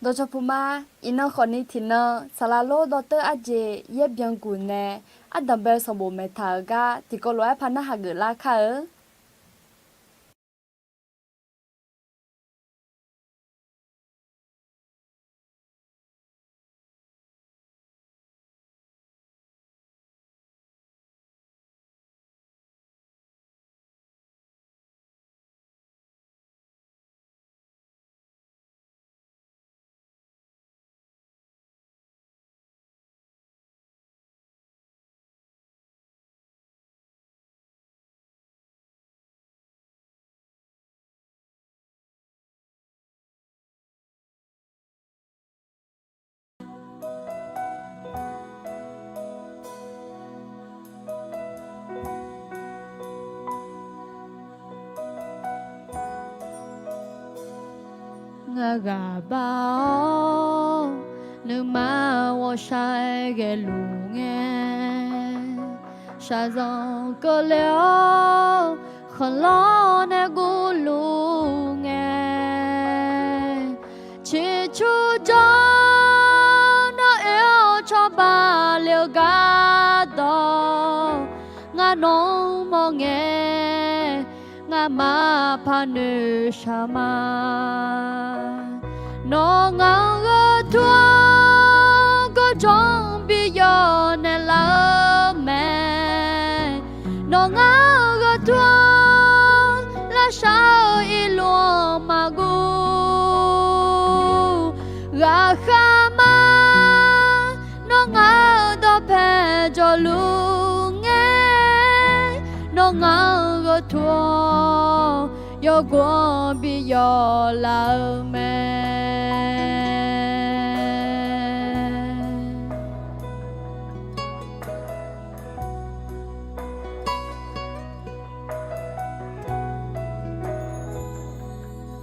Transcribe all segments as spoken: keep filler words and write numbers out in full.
Dawqcawq puq ma, iqnan khawfni tiqnan saqlaq lor dawrteur arjeq yaer byanguq nae ardanq bae-eu sanqbof maeqtaq-euq gar tiqkawv lof-aer par narhaq geuflar kar-eu. Ngar ghaq bar-awr, nuima ghawqshaq-aer ghaeluf ngae, shaqzanq keuvle-awr, khanqlanr nae guvluf ngae, ciqcurjawr nawr oe-awr cawba le-eu gardawq, ngar nawq-anr mawr ngae, ngamaf paq noeqshaq ma. Nawr ngaq-anr gheu tur-awr gawrjawq bi yawf naeqlaf-eu mae. Nawr ngaq-anr gheu tur-awr lavshar-eu irluf-anr maqguv. Ghaqkhaer ma, nawr ngaq-euq dawqpae jawrluf ngae, nawr ngaq-anr gheu tur-awr yawgov-anr bi yawf laf-eu mae.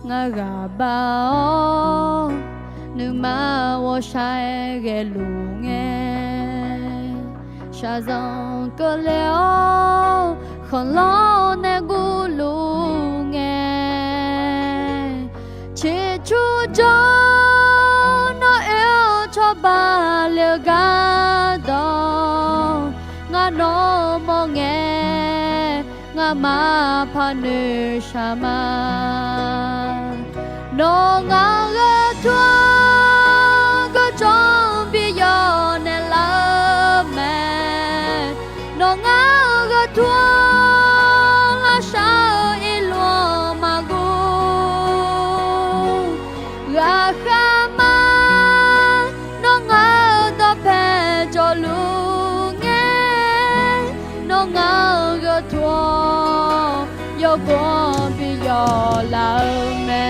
Ngar ghaq bar-awr, nuima ghawqshaq-aer ghaeluf ngae, shaqzanq keuvle-awr khanqlanr nae guvluf ngae, ciqcurjawr nawr oe-awr cawba le-eu gardawq, ngar nawq-anr mawr ngae, ngamaf paq noeqshaq ma. Nawr ngaq-anr gheu tur-awr gawrjawq bi yawf naeqlaf-eu mae. Nawr ngaq-anr gheu tur-awr lavshar-eu irluf-anr maqguv. Ghaqkhaer ma, nawr ngaq-euq dawqpae jawrluf ngae, nawr ngaq-anr gheu tur-awr yawgov-anr bi yawf laf-eu mae.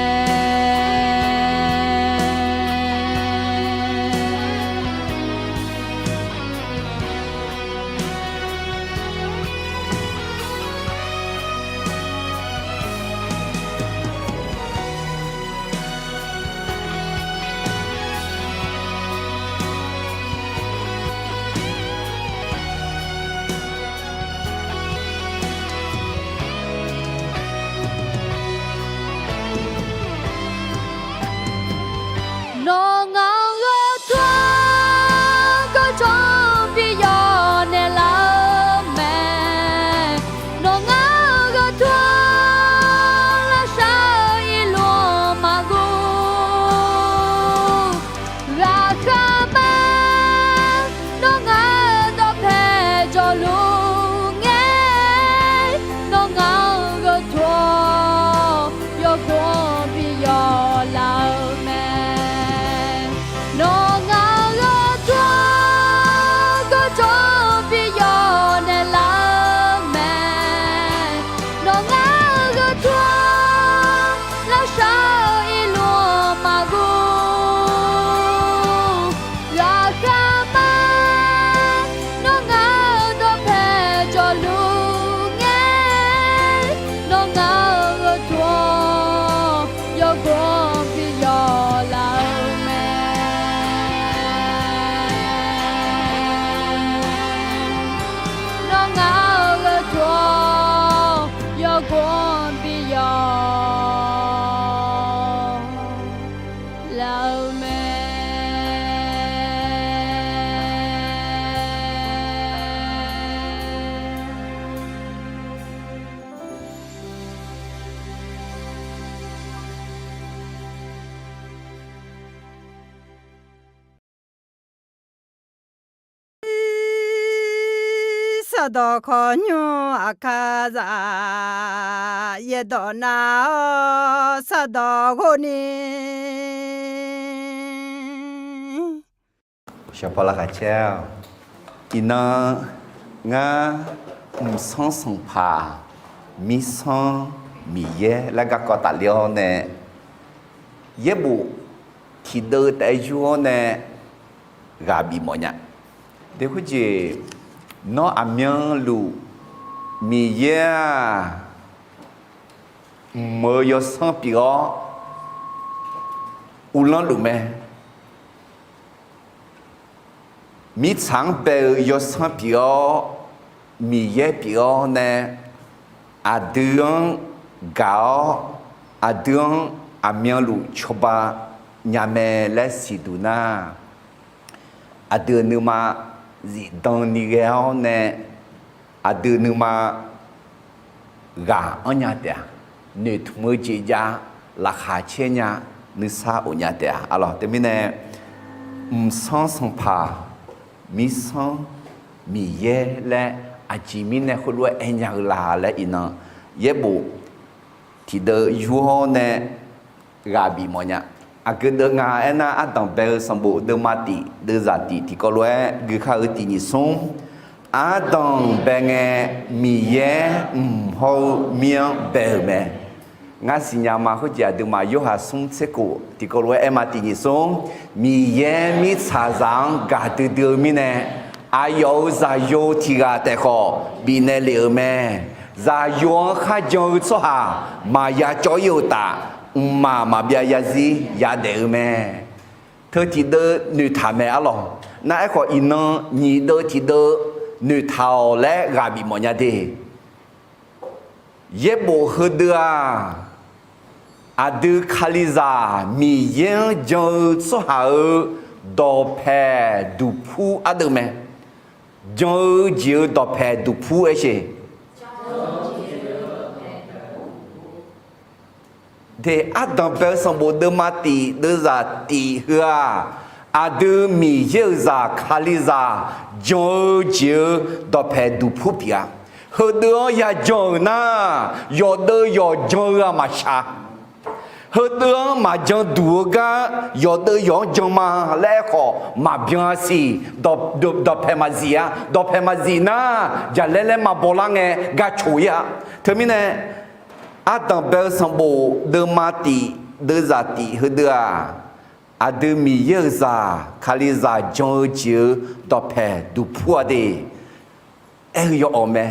Sardawq kawqnymr aqkar zaq, yaerdawq nav-awr sardawq ghov ni. Shaqpaw lavkhaq caer-awq. Iqnan ngar mqsanr sanqpaq mirsanr Miqyaer laer garkawv tafler-awr nae, yaerbof tiqdeuv taef-aer yur-awr nae ghaq bif mawf nya. Deuq khoerjeq, nawr aqmyanluf Miqyaer-aq, mq-eu yawsanr pyeuf-awr uvlanr luf mae. Mirtsaq-anr bae-eu yawsanr pyeuf-awr, Miqyaer pyeuf-awr nae, aqdui-anr gaq-awr, aqdui-anr aqmyanluf cawba nya mae laer siqduq nar, aqdui-euq nuima zifdan ni ghae-awr nae, aqdui nuima ghaq anrnya taef-a. Noeqtmq-eu jeq jav, laqkhaq caer nya, nuisar of nya taef-a. Arlawq, teumirnae mqsanr sanqpaq mirsanr Miqyaer laer aqjeq mirnae khoerlof-aer aernya-eu la laer iqnan yaerbof tiqdeuv yur-awr nae ghaq bif mawf nya. Aqgeu deuv nga aernar, ardanq bae-eu sanqbof deuvma tif deuvzaq tif tiqkawv lof-aer gui kar-eu tiq nyiq smr, ardanq bae ngae Miqyaer mq hawr-eu mir-anr bae-euq mae. Ngar siqnya ma khoerjeq aqduimaf Yorhaq smr tser kof tiqkawv lof-aer aer ma tiq nyiq smr, Miqyaer mirtsaqzaq-anr gaqdui dui-eu mirnae, aqyawf-euq zaqyo tiq ghaq taef khawf bifnaeq lef-euq mae. Zaqyo-anr kharjan-eu tsawrhaq maqya cawv-ir-eu uqtaf, mqmaq maqbyav yarzir yadaef-eu mae. Teu tiqdeuv noeqtaq mae arlawq. Nar aerkhawf iqnan nyiq deuv tiqdeuv noeqtaq-awq laer ghaq bif mawf nya de. Yaerbof heudeuv-aq, aqdui Kalizaq Miqyaer-anr jan-eu tsawrhaq-euq dawqpaeq duqpur ardeuv mae. Jan-eu jeq-euq dawqpaeq duqpur aer sheq. De, ardanq bae-eu sanqbof deuvma tif deuvzaq tif heu-aq, aqdui Miqyaer-euq zaq Kalizaq jan-eu jeq-euq dawqpaeq duqpur pyeuf-a. Heudeuv-anr ya jan-euq nar, yawqdeuv yawq jan-eu ghaq maqshaq. Heudeuv-anr maqjan duq-eu gar yawqdeuv yawq-anr jan ma laer aerkhawf maqbyan-a siq. Dawq, dawqpaeq maqzif-a. Dawqpaeq maqzif nar, jaqlaer laer maqbaw lar ngae gar coq-ir-a. Teumirnae, ardanq bae-eu sanqbof deuvma tif deuvzaq tif heudeuv-aq, aqdui Miqyaer-euq zaq Kalizaq jan-eu jeq-euq dawqpaeq duqpur-a de. Aer-eu yawawq mae.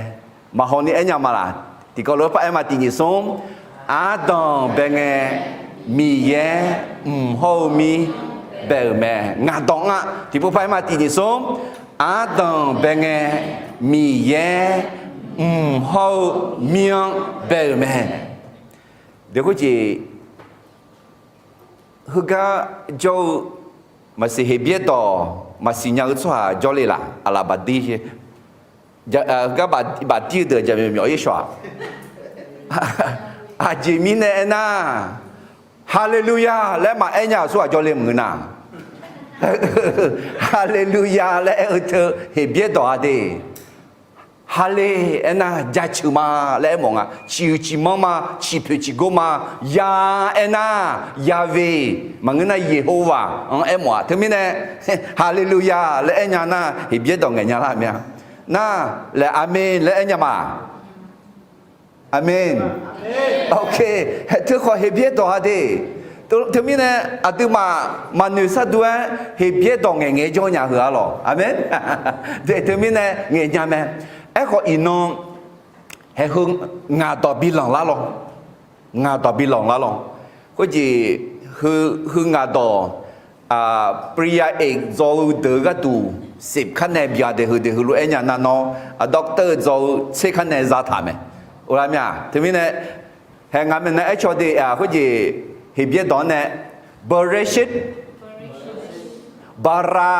Maqhaw ni aernya ma laq? Tiqkawv lof-aer paraer ma tiq nyiq smr, ardanq bae ngae Miqyaer mq hawr-eu mir bae-euq mae. Ngaq dawq nga tiqpov paraer ma tiq nyiq smr, ardanq bae ngae Miqyaer mq hawr-eu mir-anr bae-euq mae. Deuq khoerjeq, heugar jawr-eu maqsiq Heqbyaer dawq maqsiq nya-eu tsawrhaq jawrle laq? Aqlaf baqdir, heugar baqdir-eu deuq jaqmyawf myawf-ir shawq-aq. Aqjeq mirnae aernar, Haleluya laer maqaer nya-euq tsawrhaq jawrle maqngeur nar. Haleluya laer aer-eu teu Heqbyaer dawq-a de. Hale aernar jaceuq ma laer aermawf nga. Ciqhuiq ciqmanr ma, ciqpoeq ciqgor ma. Ya aernar, Yahweh, maqngeur nar Yeqhovaq-anr aermawf-aq. Teumirnae Haleluya laer aer nya nar Heqbyaer dawq ngaeq nya lar mya. Nar, laer Aqmen laer aer nya ma. Aqmen. Ok. Teukhawf Heqbyaer dawq-a de. Teumirnae aqduimaf maqnoeq sharduq-aer Heqbyaer dawq ngaeq ngaeq jawr nya heu-a lawq. Aqmen. Teumirnae ngaeq nya mae. Aerkhawf iqnan haeq heu ngaq dawq bi lanq lar lawq. Ngaq dawq bi lanq lar lawq. Khoerjeq heu ngaq dawq, ปริญญาเอก dzaw-eu deuq-eu gharduq sef kar nae bya de heu de heulof-aer nya nar nawr, doctor dzaw-eu tser kar nae zataq mae. Oqla mya teumirnae, haeq ngaq maeqnan aercaw de-aq khoerjeq Heqbyaer dawq-anr nae, Bereshit bara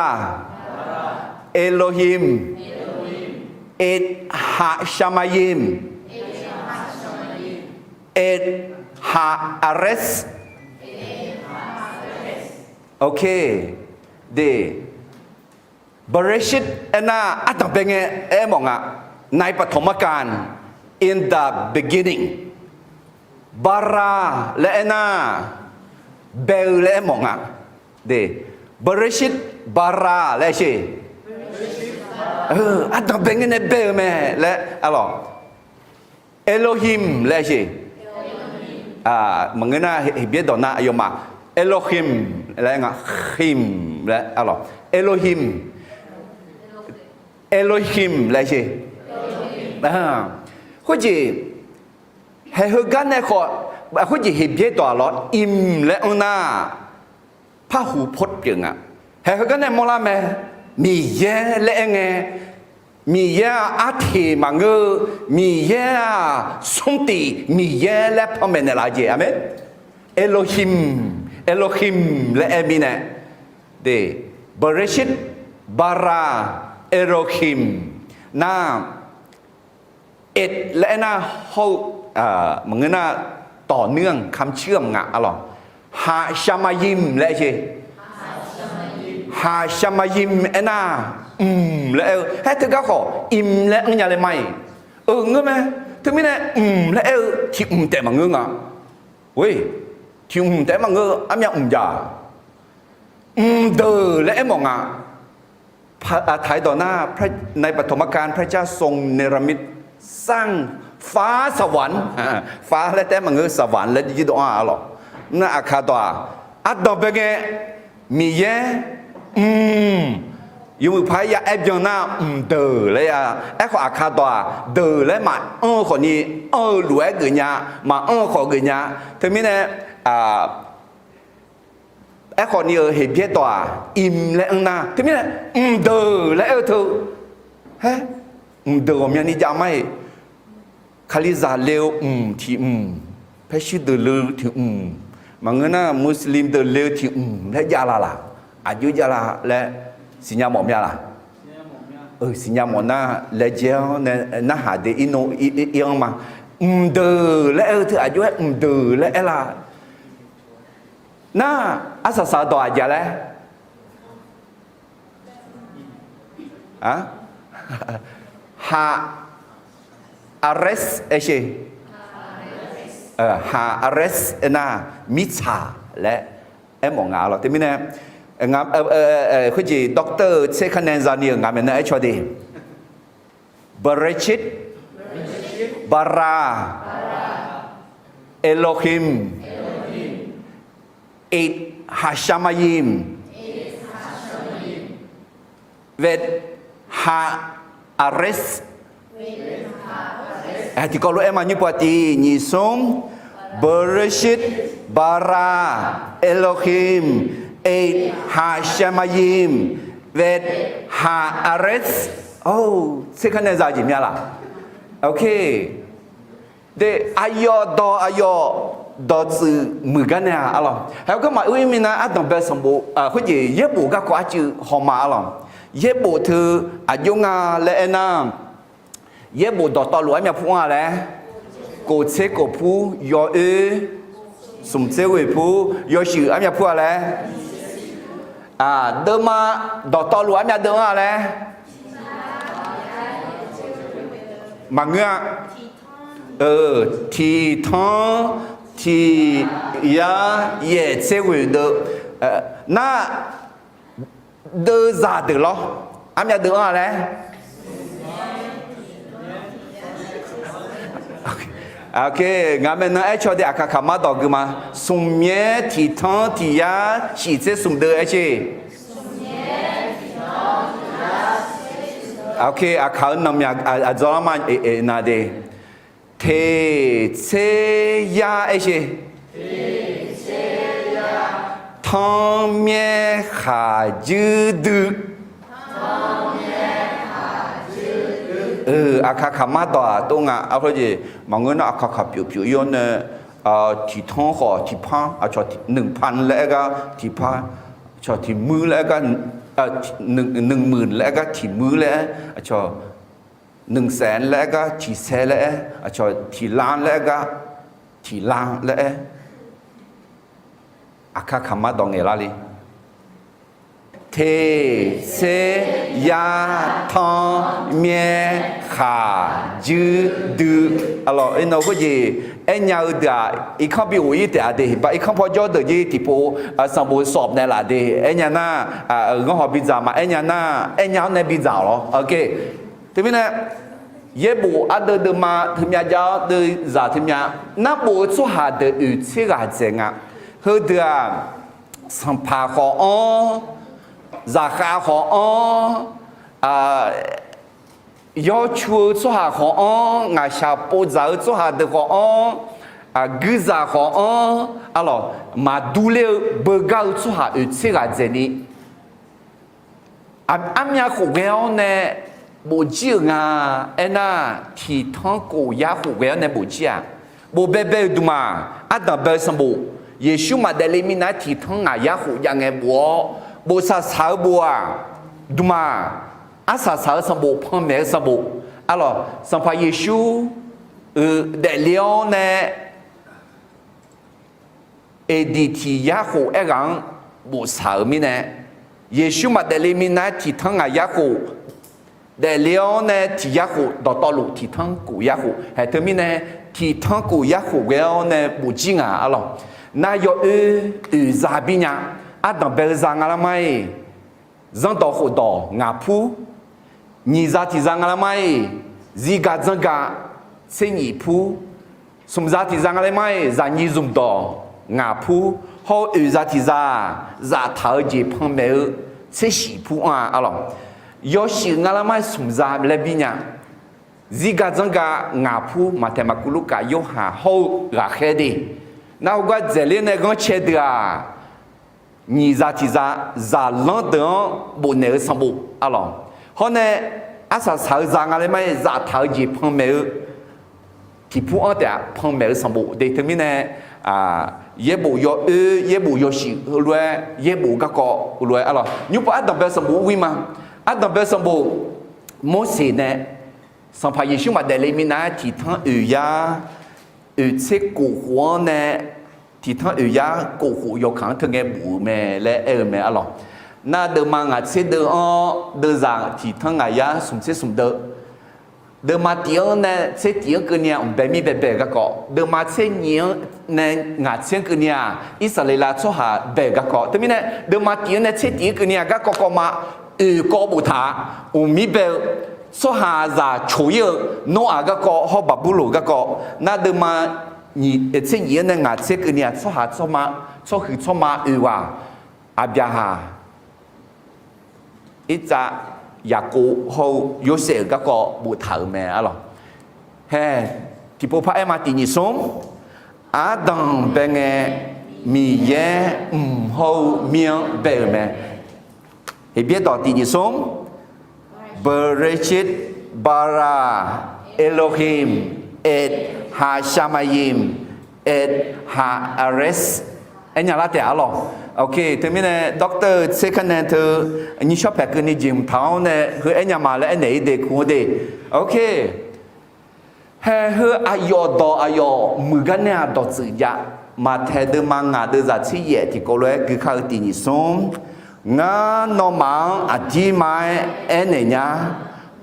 Elohim et ha shamayim et ha aretz. Ok. De, Bereshit aernar ardanq bae ngae aermawf nga. ในปฐมกาล in the beginning. Bara laer aernar, bae-eu laer aermawf nga. Bereshit bara laer aer sher. Ardanqbae ngae nae bae-eu mae laer arlawq. Elohim laer aer sher. Maqngeur nar, Heqbyaer dawq nar aqyawfmaf Elohim laer nga, him laer arlawq. Elohim, Elohim laer aer sher. Khoerjeq, haeq heugar nae khawf, khoerjeq Heqbyaer dawq-aq lawr, im laer anr nar, parhuq pawr pyeuf nga. Haeq heugar nae mawrlar mae, Miqyaer laer aer ngae, Miqyaer-aq arteq maqngeur-eu, Miqyaer-aq smrtif Miqyaer laer panmaeq naeqlaf-eu jeq. Aqmeq. Elohim, Elohim laer aer mirnae, Bereshit bara Elohim nar, et laer aernar hawr-eu, maqngeur nar, dawq nuir-anr kamq ciq-anr nga arlawq. Haqsharmayim laer aer sher. Haqsharmayim aernar, mq laer aer-eu. Haer teugar khawf im laer anrnya le ma-iq. Euq ngeur mae. Teumirnae mq laer aer-eu tiq mq taef maqngeur nga. Oe, tiq mq taef maqngeur, armyav mq jav. Mqdeuq laer aermawf nga. ไทย dawq nar, ในปฐมกาล พระเจ้าทรงเนรมิต สร้างฟ้าสวรรค์, ฟ้า laer taef maqngeur, สวรรค์ laer jirdov-anr arlawq. Nar Aqkaq dawq-aq, ardanqbae ngae Miqyaer, mq, yawmuiq paq-aer ya aer byan nar mqdeuq laer ya. Aerkhawf Aqkaq dawq-aq, deuq laer maqanr-eu khawfni, anr-eu lof-aer geufnya, maqanr-eu khawf geufnya. Teumirnae, aerkhawfni-euq Heqbyaer dawq-aq, im laer anr nar, teumirnae mqdeuq laer aer-eu teu. Haer, mqdeuq ghawqmyani jav ma-iq. Kalizaq le-eu mq tiq mq, paershuir deuq le-eu tiq mq, maqngeur nar Muslim deuq le-eu tiq mq laer jav la laq? Aqjox jav la laer siqnya mawf mya laq? Siqnya mawf nar laejae-anr nae narhaq de ir-anr ma. Mqdeuq laer aer-eu teu aqjox-aer mqdeuq laer aer la? Nar, arsaq saq-eu dawq aqjeq laer? Ha'aretz aer sher. Ha'aretz aernar, mirtsaq laer aermawf nga lawq. Teumirnae, khoerjeq Doctor-eu tser kharnae zani-euq ngaq maeqnan aer caw de. Bereshit bara Elohim et hashamayim vet ha'aretz. Tiqkawv lof-aer ma nymr pov tiq nyiq smr. Bereshit bara Elohim et hashamayim vet ha'aretz. Or, tser kharnae za jeq mya laq? Ok. De, aqyawf dawq aqyawf dawqtsuif muiq gar nae-aq arlawq. Haeq garma uir minav ardanqbae sanqbof khoerjeq yaerbof garkawv arcuiv hawma arlawq. Yaerbof teu aqjox nga laer aernar, yaerbof dawqtawvluf armyav pur-anr-a laer, kof tser kof pur, yawoer smq tser ghoeq pur, yawshuif armyav pur-a laer, deuvma dawqtawvluf armyav deuv-anr-a laer, maqngeur-a. Tiqtanr, tiq yar yaef tser ghoeq deuv. Nar, deuvzaq deuq lawr, armyav deuv-anr-a laer. Ok, ngaq maeqnan aer caw de, Aqkaq kaqmar dawq gui ma. Smq myaer tiqtanr tiq yar shif tser smq deuv aer sher. Ok, Aqkaq-eu nanqmyaq aqdzawr-anr ma, eq, eq, na de. Teq tser yar aer sher. Tanr myaer khaqdzuir dui. Aqkaq kaqmar dawq-aq tov nga. Arjeq maqngeur nar, Aqkaq kaq pyeuf pyeuf ir-awr nae, tiqtanr khawf tiqpanr, aqcawq nuiqpan laer aer gar tiqpanr, aqcawq tiqmuir laer aer gar, nuiqmuiq laer aer gar tiqmuir laer aer, aqcawq nuiqsaef laer aer gar tiqsaer laer aer, aqcawq tiqlanr laer aer gar tiqlanr laer aer. Aqkaq kaqmar dawq ngaeqlar le. Teq, tser, yar, tanr, myaer, khaq, juir, dui. Arlawq, iqnan khoerjeq aernya-eu deuq-aq, irkanr bi ghof-ir taef-a de. Ba irkanr paw jawr deuq jir tiqpov sanqbof sawf naeqlaf de. Aernya nar, ghanr hawq bidzaq maqaer nya nar, aernya-anr nae bidzaq-awq lawr. Teumirnae, yaerbof ardeuv deuvma teumyav jav-awr deuvzaq teumyav, narbof-eu tsawrhaq deuq oeq tser ghaq dzaeq nga. Heudeuq-aq, sanqpaq khawf-anr, zaqkhav khawf-anr, yawcu-eu tsawrhaq khawf-anr, ngaqshaq povdzaq-eu tsawrhaq deuq khawf-anr, guirzaq khawf-anr, arlawq, maqdur ler-eu beugar-eu tsawrhaq oeq tser ghaq dzaeqni, armyav khof ghae-awr nae bofjir-euq nga. Aernar, tiq tanr kof yar khof ghae-awr nae bofjir-aq, bof baebae-euq duqmaf, ardanq bae-eu sanqbof, Yeqsur maqdaef le minav-aer tiq tanr ngaq yar khof jav ngae bof-awr, bof saqsaq-eu bof-aq, duqmaf, arsaq saq-eu sanqbof, panmaeq-eu sanqbof, arlawq, Sanqpaq Yeqsur-euq daefle-awr nae eqdiq tiq yar khof aerghaq-anr bof saq-euq mirnae, Yeqsur maqdaef le minav-aer tiq tanr ngaq yar khof daefle-awr nae tiq yar khof dawqtawvluf tiq tanr kof yar khof haeq teumirnae, tiq tanr kof yar khof ghae-awr nae bofjir nga arlawq. Nar yawoer oeq za bir nya, ardanq bae-eu za nga lar mar-iq, zanrdawq khofdawq ngaq pur, nyiq za tiq za nga lar mar-iq, zirgaq dzanrgaq tser nyif pur, smq za tiq za nga lar mar-iq, zaqnyiq zmqdawq ngaq pur, hawr-eu oeq za tiq za-aq, zaftaq-eu jeq panmaeq-eu tser shif pur anr-a arlawq. Yawshuif nga lar mar-iq smq za laer bir nya. Zirgaq dzanrgaq ngaq pur, Maqtaeq, Maqkuv, Lurkaf, Yorhaq hawr-eu ghaqkhaer de. Nar heugar dzaeqler nae ghanrcae deuq-aq, nyiq za tiq za, zaqlanr deuq-anr bofnaeq-eu sanqbof arlawq. Hawr nae arsaq saq-eu za nga laer mar-iq, zaftaq-eu jeq panmaeq-eu tiqpur anr taef-aq, panmaeq-eu sanqbof de. Teumirnae, yaerbof yawoer, yaerbof yawshuif heulof-aer, yaerbof garkawv heulof-aer arlawq. Nymrpov ardanq bae-eu sanqbof ur-ir ma. Ardanq bae-eu sanqbof, Morseq nae Sanqpaq Yeqsur maqdaef le minav-aer tiq tanr oeq yar oeq tser kof khof-anr nae, tiq tanr oeq yar kof khof yawkaq-anr teu ngae bof-euq mae laer aer-eu mae arlawq. Nar deuvma ngaq tser deuv-anr deuvzaq tiq tanr ngaq yar smq tser smq deuv, deuvma tiq-anr nae tser tiq-anr keuvni-aq, mqbae mir baebae-euq garkawv, deuvma tser nyiq-anr nae ngaq tser-anr keuvni-aq, Irsaqleqlav tsawrhaq bae-euq garkawv. Teumirnae, deuvma tiq-anr nae tser tiq-anr keuvni-aq, garkawv kawv ma oeq kawv boftaq-a. Mqmir bae-eu tsawrhaqzaq coq-ir-eu Noraq garkawv hawr Baqburloq garkawv, nar deuvma tser nyiq-anr nae ngaq tser keuvni-aq, tsawrhaq tsawrma, tsawrhuiq tsawrma oeq ghaq, Aqbyaqhaq, Irtsav, Yaqkov hawr-eu Yorsaev-euq garkawv boftaq-euq mae arlawq. Hae, tiqpov par aer ma. Tiq nyiq smr, ardanq bae ngae, Miqyaer mq hawr-eu mir-anr bae-euq mae. Heqbyaer dawq tiq nyiq smr, Bereshit bara Elohim et hashamayim et haaretz. Aernya lar taef arlawq. Ok, teumirnae Doctor Tserkannae teu nyir shawr paeq keuvni jeq mqtaq-awr nae heu aernya ma laer aernaeq-ir de, kur-awr de. Ok. Hae heu aqyawf dawq aqyawf muiqgar nae-aq dawqtsuif jav. Maqtaeq deuvma ngaq deuvzaq tser yaef tiqkawv lof-aer gui kar-eu tiq nyiq smr, ngar nawmaf-anr aqdirma-aer aernaeq nya,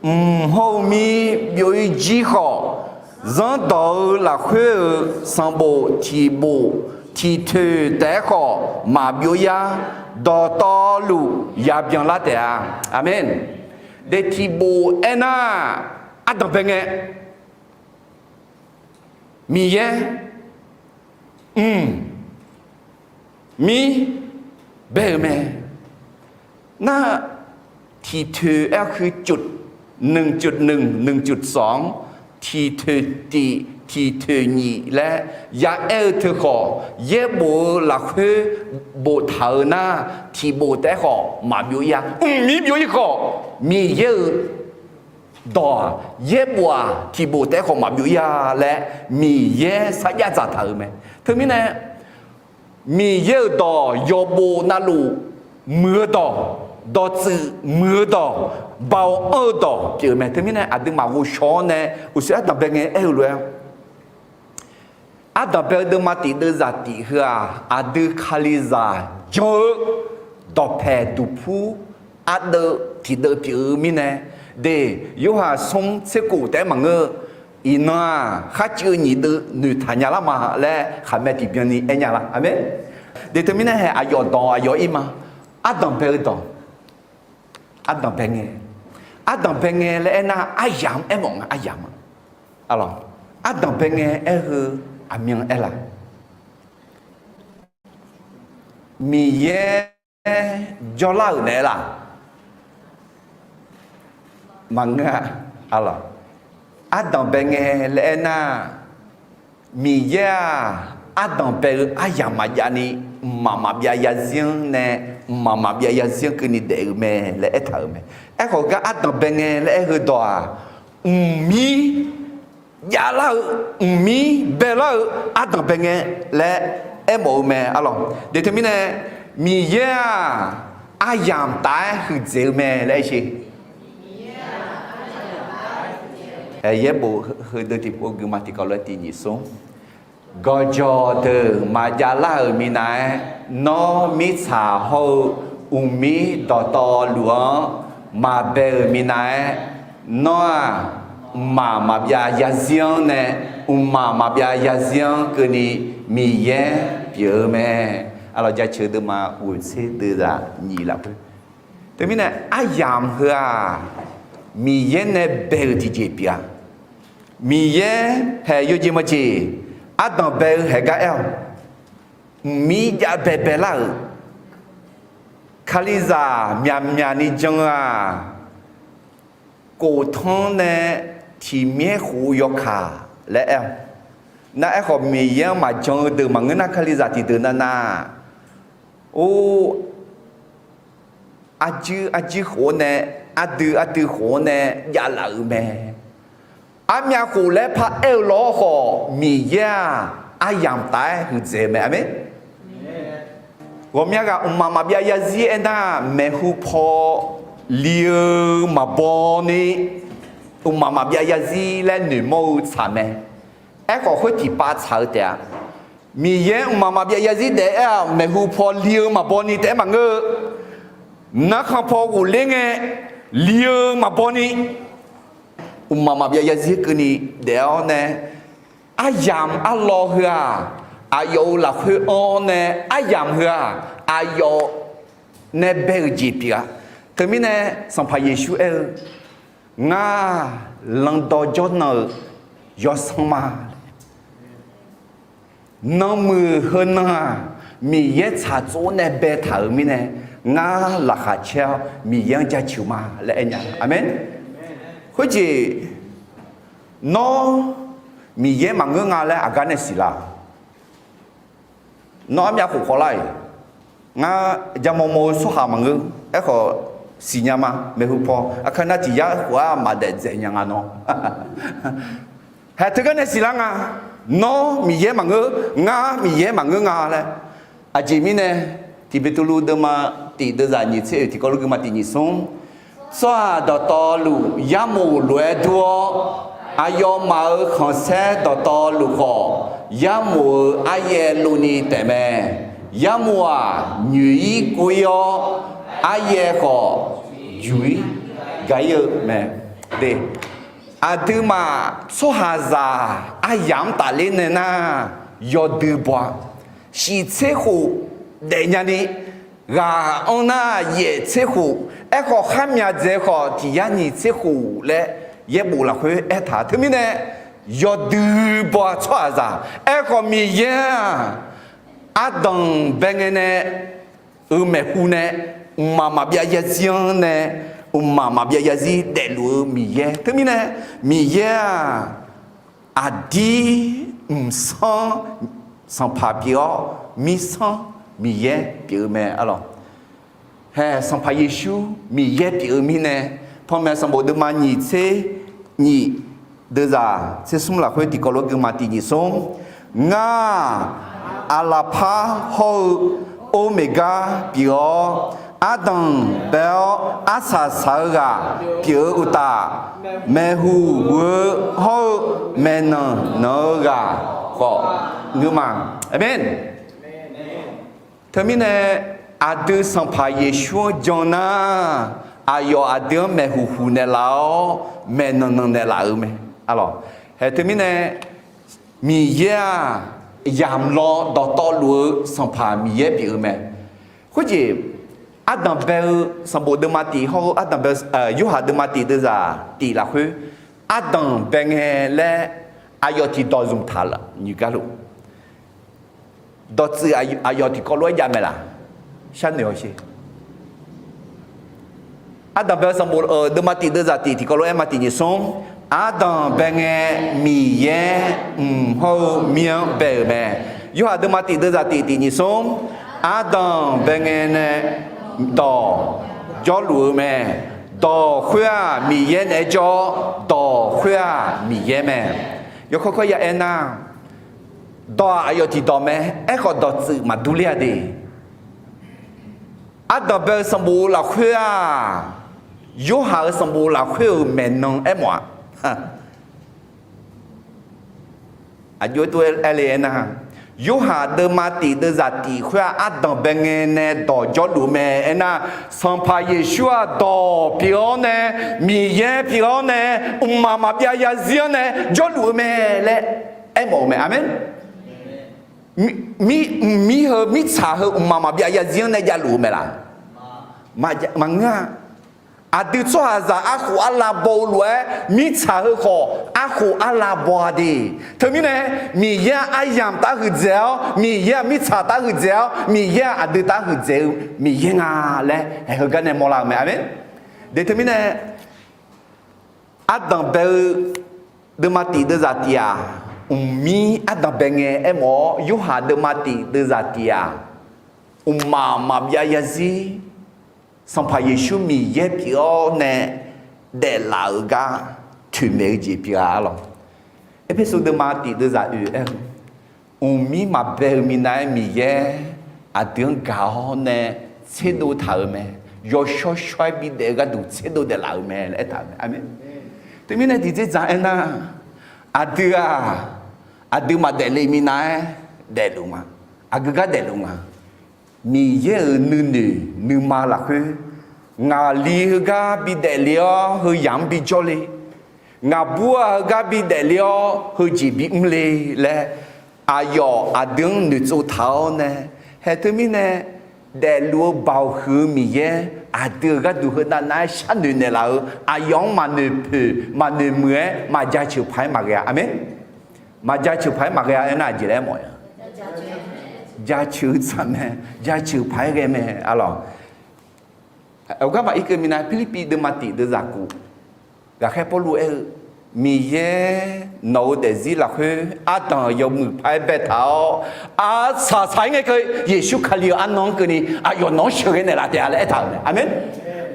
mq hawr-eu mir byov-ir jir khawf, zanrdawq-eu lafkhoer-euq sanqbof tiq bof tiq toeq taef-aer khawf maqbyov yar. Dawqtawvluf yabyan lar taef-a. Aqmeq. De tiq bof aernar, ardanq bae ngae, Miqyaer mq mir bae-euq mae. Nar, tiq toeq aer-eu จุดหนึ่ง จุดหนึ่ง จุดสอง-anr, tiq toeq tiq tiq toeq nyiq laer ya aer-eu teu khawf, yaerbof-eu lafkhoer boftaq-euq nar, tiq bof taef-aer khawf maqbyov ir-a. Mq mir byov ir khawf, Miqyaer-euq dawq-aq, yaerbof-aq, tiq bof taef-aer khawf maqbyov ir-a laer Miqyaer sarjax dzaqtaq-euq mae. Teumirnae, Miqyaer-euq dawq yawqbof navluf muiq-eu dawq, dawqtsuif muiq-eu dawq, baoq anr-eu dawq pyeuf-eu mae. Teumirnae aqduimaf ghovshaw-awr nae uqshoe ardanq bae ngae aer-eu lof-aer, ardanq bae-eu deuvma tiq deuvzaq tiq heu-aq, aqdui Kalizaq jan-eu dawqpaeq duqpur ardeuv tiqdeuv pyeuf-eu mirnae, de, Yorhaq smr tser kof taef-aer maqngeur-eu, iqnan-aq kharcuiv-eu nyiq deuv noeqtaq nya lar ma laer khaqmae tiqbyan ni aer nya lar. Aqmeq. De teumirnae hae aqyawf dawq aqyawf ir ma. Ardanq bae-eu dawq. Ardanq bae ngae. Ardanq bae ngae laer aernar aryamq aermawf nga aryamq-a. Arlawq, ardanq bae ngae aer-eu aqmyan aer la? Miqyaer jawrlar-euq naeq-aer la? Maqngeur-a. Arlawq, ardanq bae ngae laer aernar, Miqyaer-aq, ardanq bae-eu aryamq maqjav ni, mqmaq maqbyav yarzir-anr nae, mqmaq maqbyav yarzir-anr keuvni daef-eu mae laer aertaq-euq mae. Aerkhawf gar ardanq bae ngae laer aer-eu dawq-aq, mqmir javlar-eu, mqmir baelar-eu ardanq bae ngae laer aermawf-eu mae. Arlawq, de teumirnae, Miqyaer-aq, aryamq taf-aer huiqdzaeq-eu mae laer aer sher. Yaerbof heudeuv tiqpov guima tiqkawv lof-aer tiq nyiq smr. Gawqjawq deuq maqjav lar-euq minav-aer, nawr mirtsaq hawr-eu uqmir dawqtawvluf-anr maqbae-euq minav-aer, nawr-aq, mqmaq maqbyav yarzir-anr nae, mqmaq maqbyav yarzir-anr keuvni Miqyaer pyeuf-eu mae. Arlawq, jaceuq deuvma ghoeqtser deuvzaq nyiq lafkhoer. Teumirnae aryamq heu-aq, Miqyaer nae bae-euq tiqjeq pyeuf-a. Miqyaer haeq yawjeq mawjeq ardanq bae-eu haeq gar aer-awq. Mqmir jav baebae lar-euq, Kalizaq myaqmyaq ni jan-eu-aq, koftanr nae tiqmyaer khof-eu yawkaq laer aer-awq. Nar aerkhawf Miqyaer-anr maqjan-eu deuq maqngeur nar Kalizaq tiqdeuq navnav, or, arjuir arjuir khof-awr nae, ardui ardui khof-awr nae javlaf-euq mae. Armyav khof laer paraer-eu lawr khawf Miqyaer-aq aryamq taf-aer huiqdzaeq-eu mae. Aqmeq. Ghawqmya ghaq mqmaq maqbyav yarzir aernar, maeqhu paw li-eu maqbaw ni, mqmaq maqbyav yarzir laer noeqmawr-eu tsaq mae. Aerkhawf khoer tiqpav tsaq-eu taef-a. Miqyaer mqmaq maqbyav yarzir daef-aer-aq maeqhu paw li-eu maqbaw ni taef-aer maqngeur-eu, narkhan paw ghofler ngae li-eu maqbaw ni, mqmaq maqbyav yarzir keuvni daef-awr nae, aryamq arlawr heu-aq, aqyawf-euq lafkhoer anr-awr nae, aryamq heu-aq, aqyawf nae bae-euq jeq pyeuf-a. Teumirnae Sanqpaq Yeqsur aer-eu, Ngar lanqdawq jawrnan-euq yawsanr ma. Nanmuiq heunan-aq, Miqyaer tsaqtsov nae baetaq-euq mirnae, ngar laqkhaq caer-awr Miqyaer-anr jaceuq ma laer aer nya. Aqmeq. Khoerjeq, nawr Miqyaer maqngeur nga laer aqgar nae siqlar? Nawr armyav khof khawvlar-iq, ngar jamaw maw-eu tsawrhaq maqngeur. Aerkhawf siqnya ma, maeqhu paw aqkar nar tiq yar khof-aq maqdaef dzaeq nya nga nawr. Haeq teugar nae siqlar nga, nawr Miqyaer maqngeur, ngar Miqyaer maqngeur nga laer. Aqjeq mirnae, Tiqbeqtuvluv deuvma tiq deuvzaq nyiq tser oeq tiqkawv lof guima tiq nyiq smr. Tsawrhaq dawqtawvluf yarmof lof-aer dur-awr, aqyawfmaf-euq khanqsaer dawqtawvluf khawf, yarmof-euq aryaev lov ni taef mae. Yarmof-aq, nyoeq-ir kov-ir-awr, aryaev khawf, juq-ir gaq-ir-eu mae. De, aqduimaf tsawrhaqzaq aryamq-anr tafler nae nar, yawdui baw-a. Shif tser khof daefnya ni, ghaq anr nar yaef tser khof, aerkhawf kharmyaq dzaeq khawf tiq yar nyiq tser khof laer yaerbof lafkhoer aertaq-a. Teumirnae yawdui baw-a tsawrhaqzaq. Aerkhawf Miqyaer-aq, ardanq bae ngae nae, euq maeqhu nae, mqmaq maqbyav yarzir-anr nae, mqmaq maqbyav yarzir daefluf-eu Miqyaer. Teumirnae Miqyaer-aq, aqdir mqsanr sanqpaq pyeuf-awr, mirsanr Miqyaer pyeuf-eu mae arlawq. Haeq Sanqpaq Yeqsur Miqyaer pyeuf-eu mirnae, panmaeq sanqbof deuvma nyiq tser nyiq deuvzaq tser smr lafkhoer tiqkawv lof guima tiq nyiq smr. Ngar-aq, aqlaqpar hawr-eu Ormeqgar pyeuf-awr, ardanq bae-awr arsaq saq-eu ghaq pyeuf-eu uqtaf, maeqhu huiq-eu hawr-eu maeqnan nan-eu ghaq khawf ngeur ma. Aqmeq. Teumirnae Aqdui Sanqpaq Yeqsur-anr jan nar, aqyawf aqdui-anr maeqhuq huq naeqlaf-awr, maeqnan nan naeqlaf-euq mae. Arlawq, haeq teumirnae, Miqyaer-aq, yamq law dawqtawvluf-eu Sanqpaq Miqyaer pyeuf-eu mae. Khoerjeq, ardanq bae-eu sanqbof deuvma tif hawr-eu ardanq bae-eu, Yorhaq deuvma tif deuvzaq tif lafkhoer, ardanq bae ngae laer aqyawf tiqdawq zmq taq nyiq gar luf. Dawqtsuif aqyawf tiqkawv lof-aer jav mae laq? Sharnoeq-awq sher. Ardanq bae-eu sanqbof deuvma tif deuvzaq tif tiqkawv lof-aer ma tif nyiq smr. Ardanq bae ngae Miqyaer mq hawr-eu mir-anr bae-euq mae. Yorhaq deuvma tif deuvzaq tif tif nyiq smr. Ardanq bae ngae nae dawq jawrluf-eu mae. Dawq khoer-aq Miqyaer naeq-aer jawr-awr, dawq khoer-aq Miqyaer mae. Yawkawr kawr ya aernar, dawq-aq aqyawf tiqdawq mae. Aerkhawf dawqtsuif maqdur ler-a de. Ardanq bae-eu sanqbof lafkhoer-aq, Yorhaq-euq sanqbof lafkhoer-euq maeqnan aermawf-a. Aqjox-aer tov-aer aer le aernar, Yorhaq deuvma tif deuvzaq tif khoer-aq, ardanq bae ngae nae dawq jawrluf mae aernar, Sanqpaq Yeqsur-aq dawq pyeuf-awr nae, Miqyaer pyeuf-awr nae, mqmaq maqbyav zarzir-anr nae jawrluf-eu mae laer aermawf-eu mae. Aqmeq. Mqmir heu mirtsaq heu mqmaq maqbyav zarzir-anr nae javluf-eu mae laq? Maqngeur-a. Aqdui tsawrhaqzaq arkhof arlav baw-eu lof-aer, mirtsaq heu khawf arkhof arlav baw-a de. Teumirnae, Miqyaer-aq aryamq taf huiqdzaeq-awr, Miqyaer-aq mirtsaq taf huiqdzaeq-awr, Miqyaer-aq aqdui taf huiqdzaeq-eu Miqyaer nga laer haeq heugar nae mawrlar-eu mae. Aqmeq. De teumirnae, ardanq bae-eu deuvma tif deuvzaq tif-aq, mqmir ardanq bae ngae aermawf-awr, Yorhaq deuvma tif deuvzaq tif-aq, mqmaq maqbyav zarzir, Sanqpaq Yeqsur Miqyaer pyeuf-awr nae daeflaf-euq gar toeqmaeq-eu jeq pyeuf-a arlawq. Erpersu deuvma tif deuvzaq oeq aer-eu, mqmir maqbae-eu minav-aer Miqyaer aqdui-anr gaq-awr nae tserdov taq-euq mae. Yawshawr shawr-aer bidaef-eu gharduq tserdov daeflaf-euq mae laer aertaq-euq mae. Aqmeq. Teumirnae tiqdzerdzaq aernar, aqdui-aq, aqdui maqdaef le minav-aer daefluf nga. Aqgeu gar daefluf nga. Miqyaer-euq nuinoeq nuima lafkhoer, ngaqli heugar bidaef le-awr heuyaq-anr bijawr le, ngaqbur-aq heugar bidaef le-awr heujeq bimr le laer, aqyawf aqdui-anr noeqtsov taq-awr nae, haeq teumirnae daefluf-eu baoq huiq-eu Miqyaer aqdui-euq gharduq heunav nav-aer sharnoeq naeqlaf-eu, aqyawf-anr maqnoeq poeq maqnoeq muiq-aer maqjaceuq paq-aer maqghae-a. Aqmeq. Maqjaceuq paq-aer maqghae-a aernar, aqjeq laer aermawf-a? Jaceuq-eu tsaq mae. Jaceuq paq-aer ghae mae arlawq. Aqgar maqir keuv minav, Pirlirpiv deuvma tif deuvzaq kof, ghaqkhaer Pawrluv aer-eu, Miqyaer nawq-eu daefzir lafkhoer ardanq yawmuiq paq-aer baetaq-awr, arsaq saq-aer ngae keuv Yeqsur Kali-euq arnan-anr keuvni aqyawf nawq-anr sheuqghae naeqlaf taef-a laer aertaq-euq mae. Aqmeq.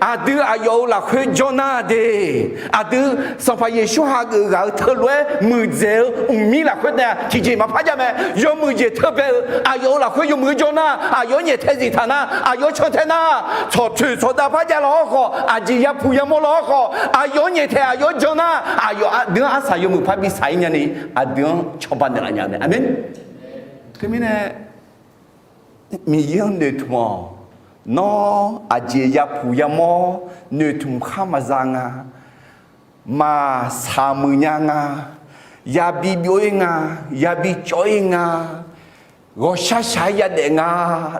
Aqdui aqyawf-euq lafkhoer jawr nar de, aqdui Sanqpaq Yeqsur hageuf ghaq-eu teulof-aer muiqdzaeq-eu mqmir lafkhoer taef-a tiqjeq maqpar jav mae. Yawmuiq jeq teubae-eu aqyawf-euq lafkhoer yawmuiq-eu jawr nar, aqyawf-anr nyaeftaeq zif taq nar, aqyawf-anr cantae nar, tsawqtoeq tsawqdav par jav lawq-awr khawf, aqjeq yapuq yamawr lawq-awr khawf, aqyawf-anr nyaeftaeq aqyawf-anr jan nar, aqdui-anr arsaq yawmuiq par bi saq-ir nyani, aqdui-anr cawba naeqlaf nya mae. Aqmeq. Teumirnae, Miqyaer-anr noeqtmq-awq. Nawr aqjeq yapuq yamawr noeqtmq khar maqza nga. Maqsaq muiq nya nga. Yabi byov-ir nga. Yabi cawv-ir nga. Ghawqshaq shaq-aer yadaef nga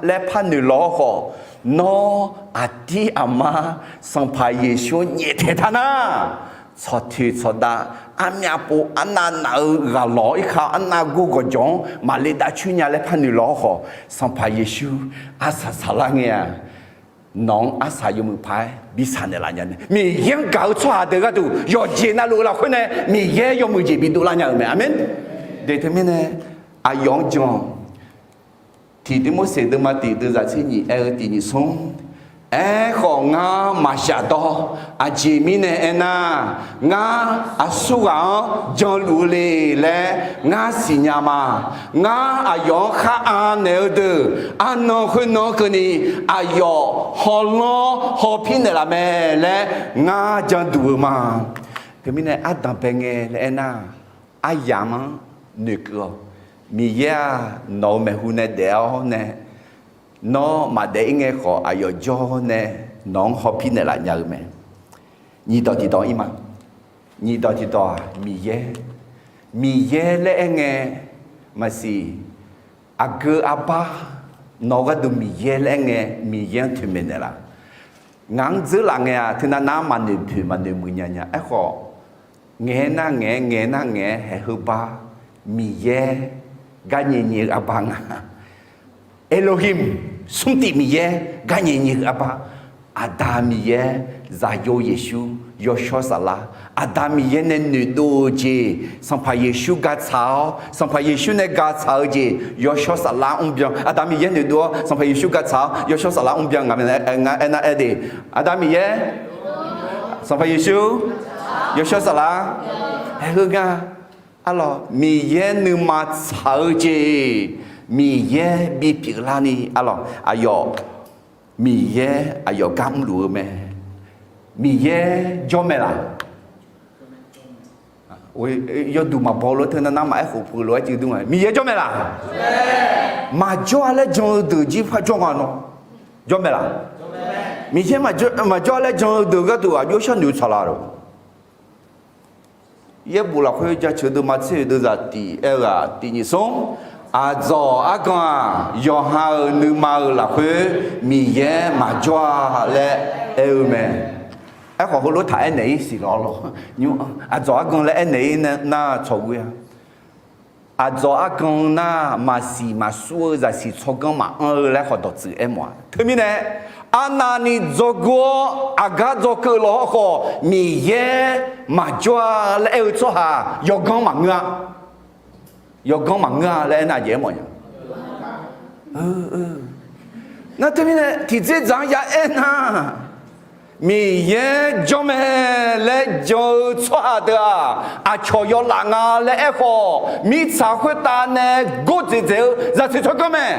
laer par noeq lawq-awr khawf, nawr aqdir aqmar Sanqpaq Yeqsur-anr nyaeftaeq taq nar, tsawqtoeq tsawqdav, armyav pov arnav naf-eu ghaq lawq-awr irkar arnav gor gawqjawq-anr maqle dav coer nya laer par noeq lawq-awr khawf, Sanqpaq Yeqsur arsaq saqlar ngae-aq, nawq-anr arsaq yawmuiq paq-aer bi saq naeqlaf nya mae. Miqyaer-anr gaq-eu tsawrhaq deuq gharduq yawqjeq navluf-eu lafkhoer nae Miqyaer yawmuiq jeq bi dovlar nya-euq mae. Aqmeq. De teumirnae, aqyawf-anr jan-awq. Tiqdimorseq deuvma tiq deuvzaq tser nyiq aer-eu tiq nyiq smr. Aerkhawf, ngar maqshaf dawr. Aqjeq mirnae aernar, ngar aqsurghaq-anr janluf-eu le laer ngar siqnya ma. Ngar aqyawf-anr khar anaeq-eu deuq, arnan khoernan-anr keuvni aqyawf hawlanr hawpir naeqlaf mae laer ngar janduq-eu ma. Teumirnae ardanqbae ngae laer aernar, aryamq-anr noeqkeuv-awq. Miqyaer-aq, nawq-euq maeqhu nae daef-awr nae, Nawr maqdaef-ir ngae khawf, aqyawf jawr nae nawq-anr hawpir naeqlaf nya-eu mae. Nyiqdawq tiqdawq-ir ma. Nyiqdawq tiqdawq-aq, Miqyaer. Miqyaer laer aer ngae maqsiq, aqgeu arbar, nawq gharduq Miqyaer laer aer ngae, Miqyaer-anr toeqmaeq naeqlaf. Ngaq-anr dzeurlaf ngae-aq, teunav nav-anr maqnoeq poeq maqnoeq muiq nya nya. Aerkhawf, ngaeq-aer nar ngaeq-aer, ngaeq-aer nar ngaeq-aer, haeq heubar, Miqyaer garnyae nyae-eu arbar nga. Elohim, smrtif Miqyaer garnyae nyae-eu arbar. Aqda Miqyaer, Zaqyo Yeqsur, Yawshawr Saflar, Aqda Miqyaer nae noeqdov-eu jeq, Sanqpaq Yeqsur gaqtsaq-awr, Sanqpaq Yeqsur nae gaqtsaq-eu jeq, Yawshawr Saflar mrbyan. Aqda Miqyaer noeqdov-awr, Sanqpaq Yeqsur gaqtsaq-awr, Yawshawr Saflar mrbyan. Ngaq-anr aernar aer de, Aqda Miqyaer, Sanqpaq Yeqsur, Yawshawr Saflar, haeq heu nga. Arlawq, Miqyaer nuima tsaq-eu jeq, Miqyaer bipyeuf larni, arlawq, aqyawf, Miqyaer aqyawf gar mrluf-eu mae. Miqyaer jawr mae laq? Yawduq maqbaw lof teunav nav maqaer khof puq lof-aer cuiv dur nga. Miqyaer jawr mae laq? Maqjawr-a laer jan-eu deuq jir par jawr nga nawr. Jawr mae laq? Miqyaer maqjawr-a laer jan-eu deuq gharduq aqjox sharnoeq tsaqlaq lof. Yaerbof lafkhoer jaceuq deuvma tser-euq deuvzaq tiq aer-eu-aq, tiq nyiq smr. Aqdzawq argan-aq, yawqha-euq nuima-euq lafkhoer Miqyaer maqjawr-a laer aer-eu mae. Aerkhawf heulof taq aernaeq-ir siq lawr lawr. Aqdzawq argan laer aernaeq-ir nar tsawq ghoe-a. Aqdzawq argan nar maqsiq maqsur-eu zaqsiq tsawrganr maqanr-eu laer khawf dawqtsuif aermawf-a. Teumirnae, arnavni dzawgeuf-awr aqgar dzawgeuf lawq-awr khawf, Miqyaer maqjawr-a laer aer-eu tsawrhaq yawganr maqngeur-a. Yawganr maqngeur-a laer aernar aqjeq aermawf nya. Nar teumirnae tiqdzerdzaq-anr ya aernar, Miqyaer janr mae laer jan-eu tsawrhaq deuq-aq, aqcawq yawlaf nga laer aerkhawf, mirtsaq khoertav nae gordzaeq dzaeq-eu zaqsiq tsawrganr mae.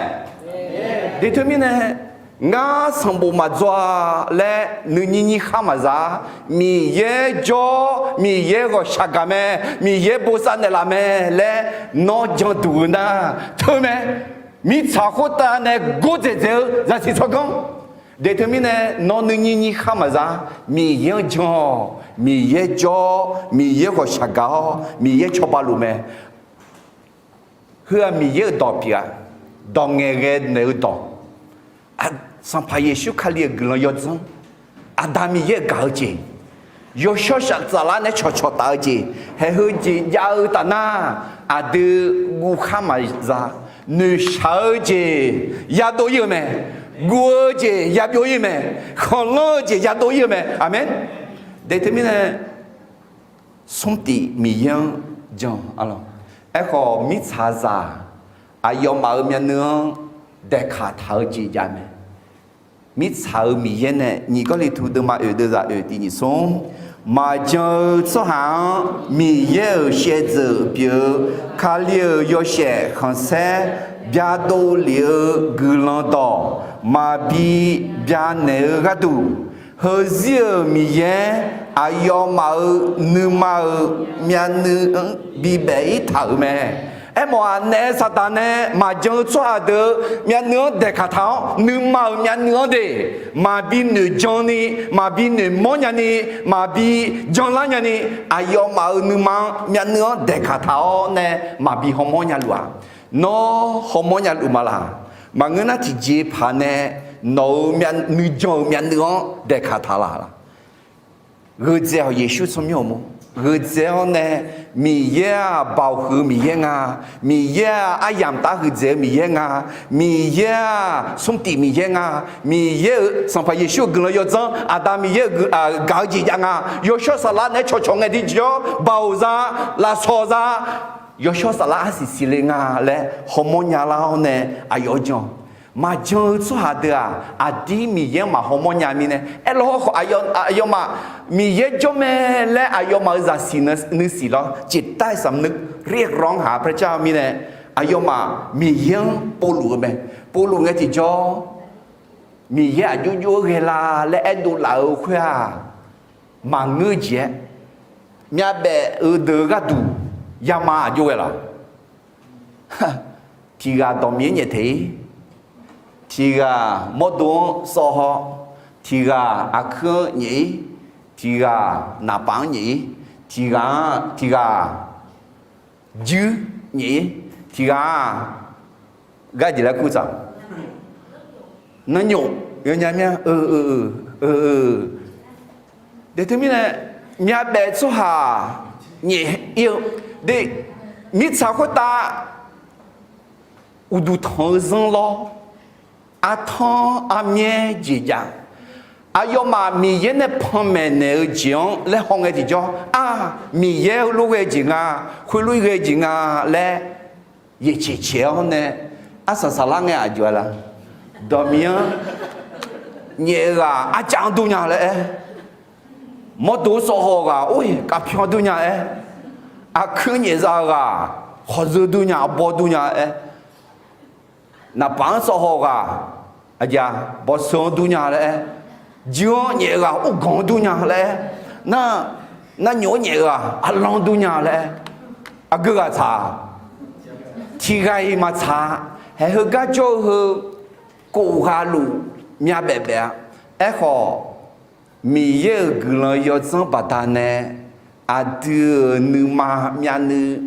Deq teumirnae, ngar sanqbof maqdzaw-a laer nuinyir nyir khar maqza. Miqyaer jawr, Miqyaer ghawqshaq gaq mae, Miqyaer bosav naeqlaf mae laer nawr janduq-eu nar teu mae. Mirtsaq khoertav nae gordzaeq dzaeq-eu zaqsiq tsawrganr. Deq teumirnae nawr nuinyir nyir khar maqza. Miqyaer-anr jan-awq. Miqyaer jawr, Miqyaer ghawqshaq gaq-awr Miqyaer cawba luf mae. Heu-aq Miqyaer-euq dawq pyeuf-a. Dawq ngaeqghae naeq-eu dawq. Sanqpaq Yeqsur Kali-euq guiqlanq yawdzanr, Aqda Miqyaer-euq gaq-eu jeq, yawshawr saflar nae cawqcawq taf-eu jeq, haeq heu jeq jav-eu taf nar, aqdui guv khar maqza. Noeqshaq-eu jeq yadov-ir-eu mae. Guv-eu jeq yabyov-ir-eu mae. Khanqlanr-eu jeq yadov-ir-eu mae. Aqmeq. Deq teumirnae smrtif Miqyaer-anr jan-a lawq. Aerkhawf mirtsaqzaq aqyawfmaf-euq myavnuiv-anr daeqkaq taq-eu jeq jav mae. Mirtsaq-euq Miqyaer nae nyiq Gawrliqtu deuvma oeq deuvzaq oeq tiq nyiq smr. Maqjan-eu tsawrhaq-anr Miqyaer-euq shaevdzeuf pyeuf-eu Kali-euq yawshaef khanqsaer byadov lef-eu guiqlanq dawq maqbi byanaeq-eu gharduq, heuzir-euq Miqyaer aqyawfmaf-euq nuima-euq myavnuiv-anr bibaef-ir taq-euq mae. Aermawf-aq naef saqdaq nae maqjan-eu tsawrhaq deuq-eu myavnuiv-anr daeqkaq taq-awr, nuima-euq myavnuiv-anr de maqbi noeqjan ni, maqbi noeqmawr nya ni, maqbi janlar nya ni, aqyawfmaf-euq nuima-anr myavnuiv-anr daeqkaq taq-awr nae maqbi hawmawr nya luf-aq. Nawr hawmawr nya luf ma laq? Maqngeur nar tiqjeqpaq nae nawq-euq nuijan-euq myavnuiv-anr daeqkaq taq laq laq? Gheudzae-awq Yeqsur tsawrmyanr-euq mawr. Gheudzae-awr nae Miqyaer-aq baoq huiq-eu Miqyaer nga. Miqyaer-aq aryamq taf huiqdzaeq-eu Miqyaer nga. Miqyaer-aq smrtif Miqyaer nga. Miqyaer-euq Sanqpaq Yeqsur-euq guiqlanq yawdzanr, Aqda Miqyaer-euq gaq-eu jeq jav nga. Yawshawr saflar naeq-aer cawqcawq ngae tiqjawr baoq za, lafsawq za, yawshawr saflar arsiq siqle nga laer hawmawr nya lar-awr nae aqyawf-anr jan. Maqjan-eu tsawrhaq deuq-aq aqdir Miqyaer-anr maqhaw mawrnya mirnae aerlawr hawrkhawf aqyawfmaf Miqyaer jawr mae laer aqyawfmaf-euq zaqsiq nuisiq lawr จิตใต้สำนึก เรียกร้องหาพระเจ้า mirnae aqyawfmaf Miqyaer-anr povluf-eu mae. Povluf ngae tiqjawr Miqyaer aqjox jox-aer ghae la laer aerdov laf-eu khoer-aq maqngeur jeq-aer, myavbaef-eu deuq-eu gharduq yama aqjox ghae laq? Tiq ghaq dawq Miqyaer nyaeftaeq-ir. Tiq ghaq mawrdo-anr sawv haw, tiq ghaq aqkuir-anr nyaef-ir, tiq ghaq naqpaf-anr nyaef-ir, tiq ghaq-anr tiq ghaq juir nyaef-ir, tiq ghaq-aq, gar jeq laer kur tsaq, nanrnyof yawnya mir-a, de teumirnae myavbaef tsawrhaq nyaef-ir-eu de, mirtsaq khoertav uqduq tanq-eu zanr lawr, artanr armyaer jeq jav, aqyawfmaf Miqyaer nae panmaeq naeq-eu jeq-anr laer hawngae tiqjawr, aq, Miqyaer heulof ghae jeq nga, khoerlof ghae jeq nga laer yaeqcaeq caeq-awr nae, arsaq saqlar ngae aqjox-a la? Dawqmiq-anr nyaef-eu ghaq arcav-anr dur nya laer aer, mawrdo-anr sawv haw ghaq or-iq kavpyawr dur nya aer, aqkuir nyaef za-eu ghaq khawqzeu dur nya, arbawr dur nya aer, naqpaf-anr sawv haw ghaq aqjeq-a, bawqseu-anr dur nya laer aer, juir-anr nyaef ghaq urganq-anr dur nya laer aer, nar, narnyof-anr nyaef ghaq arlanr dur nya laer aer, aqgeu ghaq tsaq-a? Tiq ghaq-iq maqtsaq-a. Haeq heugar jawr-eu heu, kof ghaq luf myavbaef baef-a. Aerkhawf, Miqyaer-euq guiqlanq yawdzanr baqdanae aqdui-euq nuima myavnuiv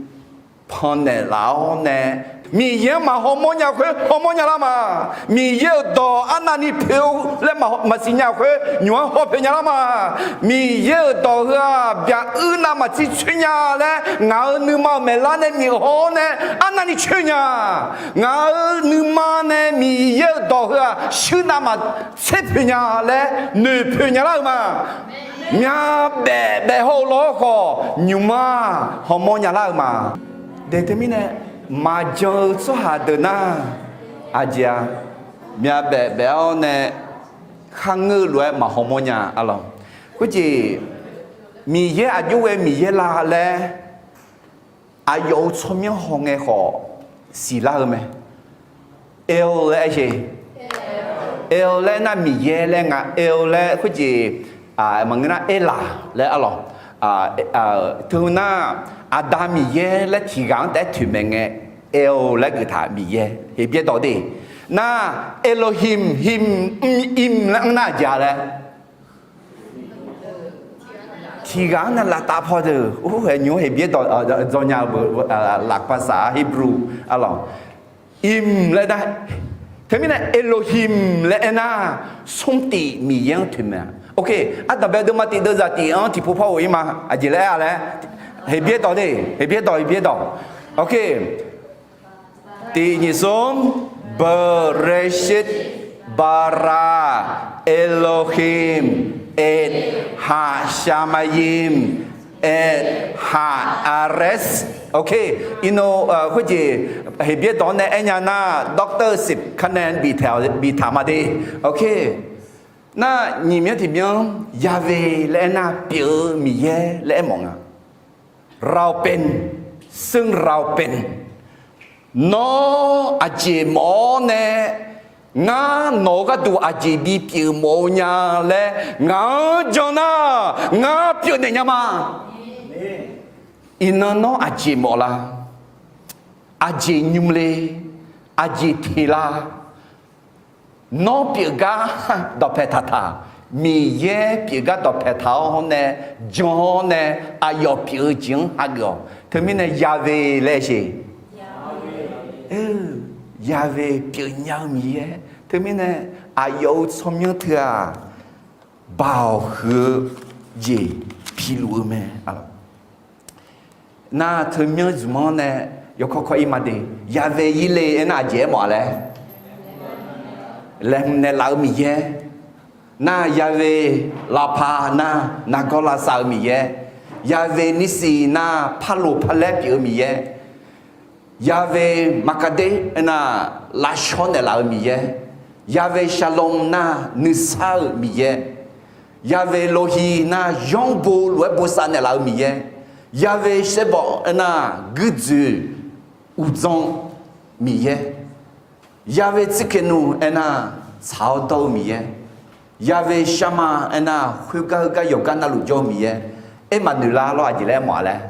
pannaeq laf-awr nae, Miqyaer-anr maq hawmawr nya khoer hawmawr nya lar ma. Miqyaer-euq dawq arnavni poeq-eu laer maqsiq nya khoer nymq-anr haw poeq nya lar ma. Miqyaer-euq dawq heu-aq, byaq uir navmaqtser coer nya laer ngaq-euq nuima-euq maeqlar nae miq haw-awr nae arnavni coer nya. Ngaq-euq nuima nae Miqyaer-euq dawq heu-aq, shuir navmaqtser poeq nya laer noeqpoeq nya lar-eu ma. Myavbaef baef haw-eu lawr khawf, nymq-anr hawmawr nya lar-eu ma. De teumirnae, maqjan-eu tsawrhaq deuq nar, aqjeq-a, myavbaef baef-awr nae kharngeur-eu lof-aer maq hawmawr nya-a lawq. Khoerjeq, Miqyaer aqjox ghae Miqyaer la laer aqyawf-euq tsawrmyanr hawngae khawf siqlar-eu mae. El laer aer jeq, El laer nar Miqyaer laer nga. El laer khoerjeq, maqngeur nar Aerlaq laer-a lawq. Teu nar, Aqda Miqyaer laer tiq ghaq-anr taef-aer toeqmaeq ngae, El laer geuf taq Miqyaer. Heqbyaer dawq de nar, Elohim, him, im, im laer anr nar aqjeq-a laer tiq ghaq-anr nae lavtav paw deuq, or, haeq nymq-anr Heqbyaer dawq dzaw nya-eu laqpasaq-a, Hebrew-a lawq. Im laer nar, teumirnae Elohim laer aernar, smr tif Miqyaer-anr toeqmaeq-a. Ok, ardanqbae deuvma tif deuvzaq tif-anr tiqpov par ghof-ir ma. Aqjeq laer aer-a laer, Heqbyaer dawq de, Heqbyaer dawq, Heqbyaer dawq. Ok, tiq nyiq smr, Bereshit bara Elohim et ha shamayim et ha aretz. Ok, iqnan khoerjeq Heqbyaer dawq-anr nae aernya nar, Doctor Sip Kanan biftaq ma de. Ok, nar nyiq myanr tiq myanr, Yahweh laer aernar pyeuf-eu Miqyaer laer aermawf nga. Raopen, seunraopen. Nawr aqjeq mawf-awr nae, ngar nawq-eu gharduq aqjeq bipyeuf mawf-eu nya laer ngaq-anr jan nar, ngar pyeufnaeq nya ma. Iqnan nawr aqjeq mawf lar? Aqjeq nymr le? Aqjeq teq lar? Nawr pyeufgar dawqpae taqtaq, Miqyaer pyeufgar dawqpae taq-awr nae, jan-awr nae, aqyawf pyeuf-eu jeq-anr hageuf-awq. Teumirnae Yahweh laer sheq. Yahweh pyeufnya-eu Miqyaer. Teumirnae aqyawf-euq tsawrmyanr teu-aq, baoq huiq-eu jeq biluf-eu mae. Nar teumyanr zmq-anr nae yawkawr kawr-ir ma de. Yahweh Yireh aernar aqjeq aermawf-a laer, laeqhmq naeqlaf-eu Miqyaer. Nar Yahweh Rapha nar nargawr lavsav-eu Miqyaer. Yahweh Nissi nar parloq parlaer pyeuf-eu Miqyaer. Yahweh Makadesh aernar, lavshawr naeqlaf-eu Miqyaer. Yahweh Shalom nar, nuisar-euq Miqyaer. Yahweh Rohi nar, yanrbo lof-aer bosav naeqlaf-eu Miqyaer. Yahweh Sabaoth aernar, guirdzoeq uqdzan Miqyaer. Yahweh Tsidkenu aernar, tsaq-awr dawr-eu Miqyaer. Yahweh Shammah aernar, khoergar heugar yawqgar navluf jawr-eu Miqyaer. Aermaqnoeq lar lawr, aqjeq laer aermawf-a laer,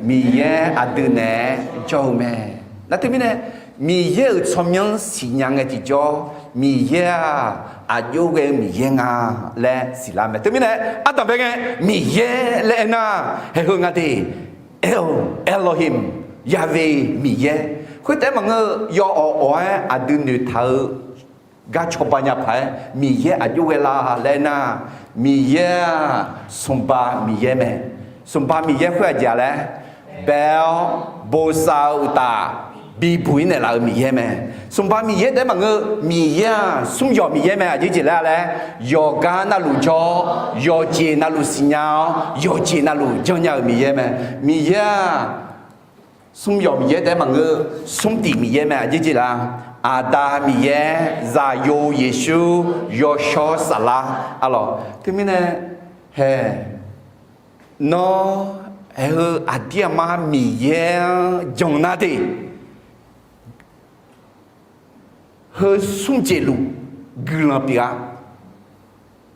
Miqyaer aqdui naeq-aer jawr-eu mae. Nar teumirnae, Miqyaer-euq tsawrmyanr siqnya ngae tiqjawr, Miqyaer-aq, aqjox ghae-eu Miqyaer nga laer siqlar mae. Teumirnae, ardanqbae ngae, Miqyaer laer aernar, haeq heu nga de, El, Elohim, Yahweh, Miqyaer. Khoertaef maqngeur-eu, yawawq awq-aer aqdui noeqtaq-eu gar cawba nya paq-aer, Miqyaer aqjox ghae la laer aernar, Miqyaer-aq, smqba Miqyaer mae. Smqba Miqyaer khoer aqjeq-a laer, bae-awr bosav-eu uqtaf, bibuq-ir naeqlaf-euq Miqyaer mae. Smqba Miqyaer taef-aer maqngeur, Miqyaer-aq, smr yawq Miqyaer mae. Aqjeq jeq laer laer, yawqgar navluf jawr-awr, yawqjeq navluf siqnya-awr, yawqjeq navluf janrnya-euq Miqyaer mae. Miqyaer-aq, smr yawq Miqyaer taef-aer maqngeur, smr tif Miqyaer mae. Aqjeq jeq laer, Aqda Miqyaer, Zaqyo Yeqsur, Yawshawr Saflar. Arlawq, teumirnae, haeq, nawr, haeq heu aqdir aqma Miqyaer-anr jan nar de, heu smr jeq luf guiqlanq pyeuf-a.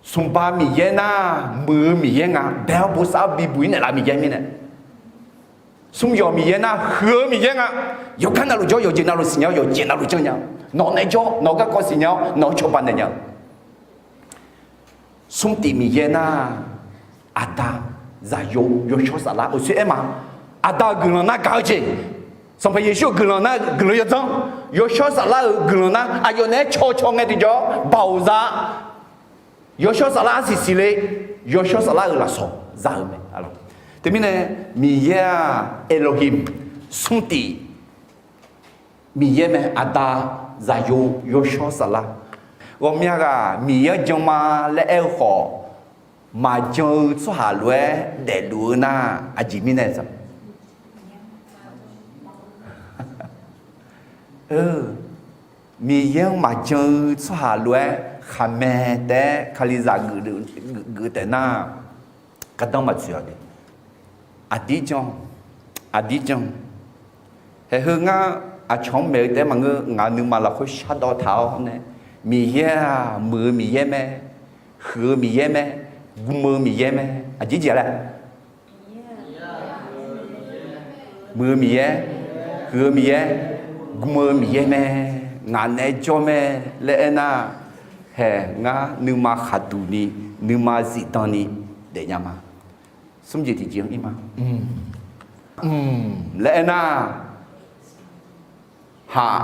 Smqba Miqyaer nar, muiq-eu Miqyaer nga, bae-awr bosav-awr bibuq-ir naeqlaf Miqyaer mirnae, smr yawq Miqyaer nar, huiq-eu Miqyaer nga. Yawqgar navluf jawr, yawqjeq navluf siqnya-awr, yawqjeq navluf janrnya-eu, nawq nae jawr, nawq-eu garkawv siqnya-awr, nawq-anr cawba naeqnya-eu. Smr tif Miqyaer nar, Aqda, Zaqyo, Yawshawr Saflar, uqsoer aer ma. Aqda-euq guiqlanq nar gaq-eu jeq, Sanqpaq Yeqsur-euq guiqlanq nar guiqlanq yawdzanr, Yawshawr Saflar-euq guiqlanq nar aqyawf naeq-aer caw caw ngae tiqjawr baoq za. Yawshawr Saflar arsiq siqle, Yawshawr Saflar-euq lafsawq za-eu mae. Teumirnae, Miqyaer-aq, Elohim, smr tif Miqyaer mae. Aqda, Zaqyo, Yawshawr Saflar. Ghawqmya ghaq Miqyaer-anr jan ma laer aer-eu khawf, maqjan-eu tsawrhaq lof-aer daefluf-eu nar, aqjeq mirnae za Miqyaer-anr maqjan-eu tsawrhaq lof-aer khaqmae taef-aer Kalizaq geuf taef nar, gardanr maqtsoeq-a de. Aqdir jan, aqdir jan. Haeq heu ngar aqcawq-anr maeq-eu taef-aer maqngeur, ngaq nuima lafkhoer shardawv taq-awr nae, Miqyaer-aq, muiq-eu Miqyaer mae, huiq-eu Miqyaer mae, gm-eu Miqyaer mae. Aqjeq jeq laer, muiq-eu Miqyaer, huiq-eu Miqyaer, gm-eu Miqyaer mae, ngaq naeq-aer jawr mae laer aernar, haeq ngar nuima khaqduq ni, nuima zifdan ni daefnya ma. Smr jeq tiqjeq-anr ir ma. Mq laer aernar, haq,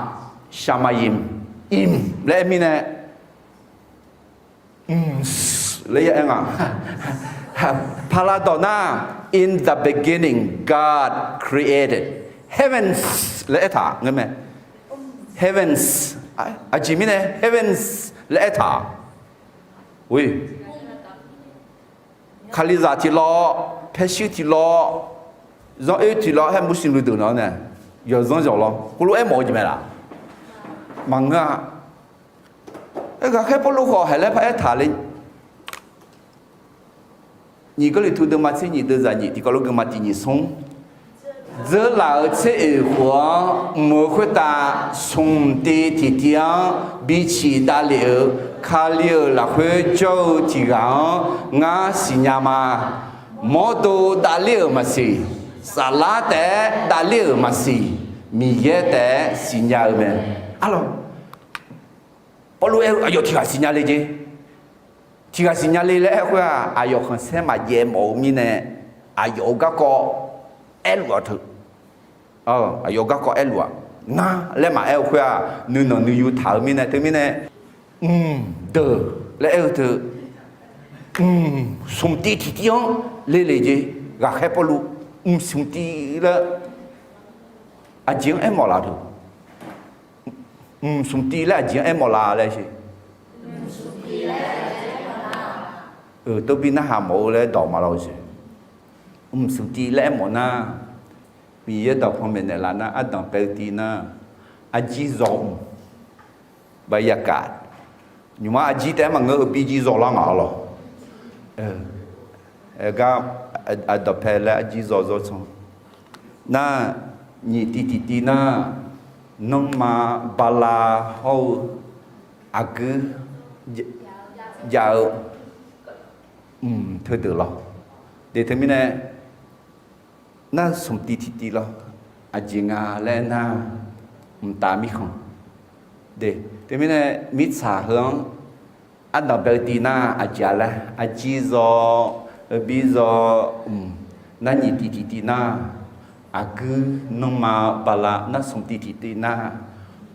shaqmaqyimq, imq laer aer mirnae, mq laer ya aer nga. Paqlaqdawq nar, In the beginning God created heavens laer aertaq ngeur mae. Heavens, aqjeq mirnae heavens laer aertaq-a. Kalizaq tiqlawr, paershuir tiqlawr, zanroer tiqlawr, haer mursiq luv deuq nawq-anr nae yawqzanr yawq lawr, heulof-aer mawf-eu jeq mae laf? Maqngeur-a. Ghaqkhaer Pawrluv khawf haeq laer paraer taq le. Nyiq Gawrliqtu deuvma tser nyiq deuvzaq nyiq tiqkawv lof geuma tiq nyiq smr. Dzeurlaf-euq tser oeq khof-anr mq-euq khoertav smq tiv tiqtiv-anr biciq davlef-euq Kali-euq lafkhoer jawr-eu tiq ghaq-anr ngar siqnya ma. Mawrdo davler-euq maqsiq, saflar taef-aer davler-euq maqsiq, Miqyaer taef-aer siqnya-eu mae. Arlawq, Pawrluv aer-eu aqyawf tiq ghaq siqnya le jeq. Tiq ghaq siqnya le laer aer khoer-aq, aqyawf khanqsaer maqjaev mawf-eu mirnae, aqyawf-euq garkawv aerluf-a teu. Aqyawf-euq garkawv aerluf-aq, ngar laer maqaer-eu khoer-aq, nuinanq nuiyu taq-eu mirnae teumirnae, mq deuq laer aer-eu teu, mq smq tiv tiqtiv-anr le le jeq. Ghaqkhaer Pawrluv mq smq tiv laer aqjeq-anr aermawf laf teu. Mq smq tiv laer aqjeq-anr aermawf la laer siq. Euq, tov bi narhaq mawf-eu laer dawq maqlawr-eu siq. Mq smq tiv laer aermawf nar, Miqyaer dawqpae maeqnaeq laf nar, ardanq paev-eu tiv nar, arjir zaw mq, baqyaqkaf, nymq-mr arjir taef-aer maqngeur-eu, bi jir zaw lar ngaq-a lawq. Aergar, aqdawq pae laer arjir zaw zawr can. Nar, nyiq tiv tiqtiv nar, nanrma, bala hawr-eu aqguir jav-eu mq teudeuq lawr. De teumirnae, nar smq tiv tiqtiv lawr. Aqjeq nga laer nar, mqtav mirkhanq. Teumirnae mirtsaq heu-anr ardanq bae-eu tiv nar aqjeq-a laer, arjir zaw, heubir zaw, mq, nar nyiq tiv tiqtiv nar, aqguir nanrma bala nar smq tiv tiqtiv nar,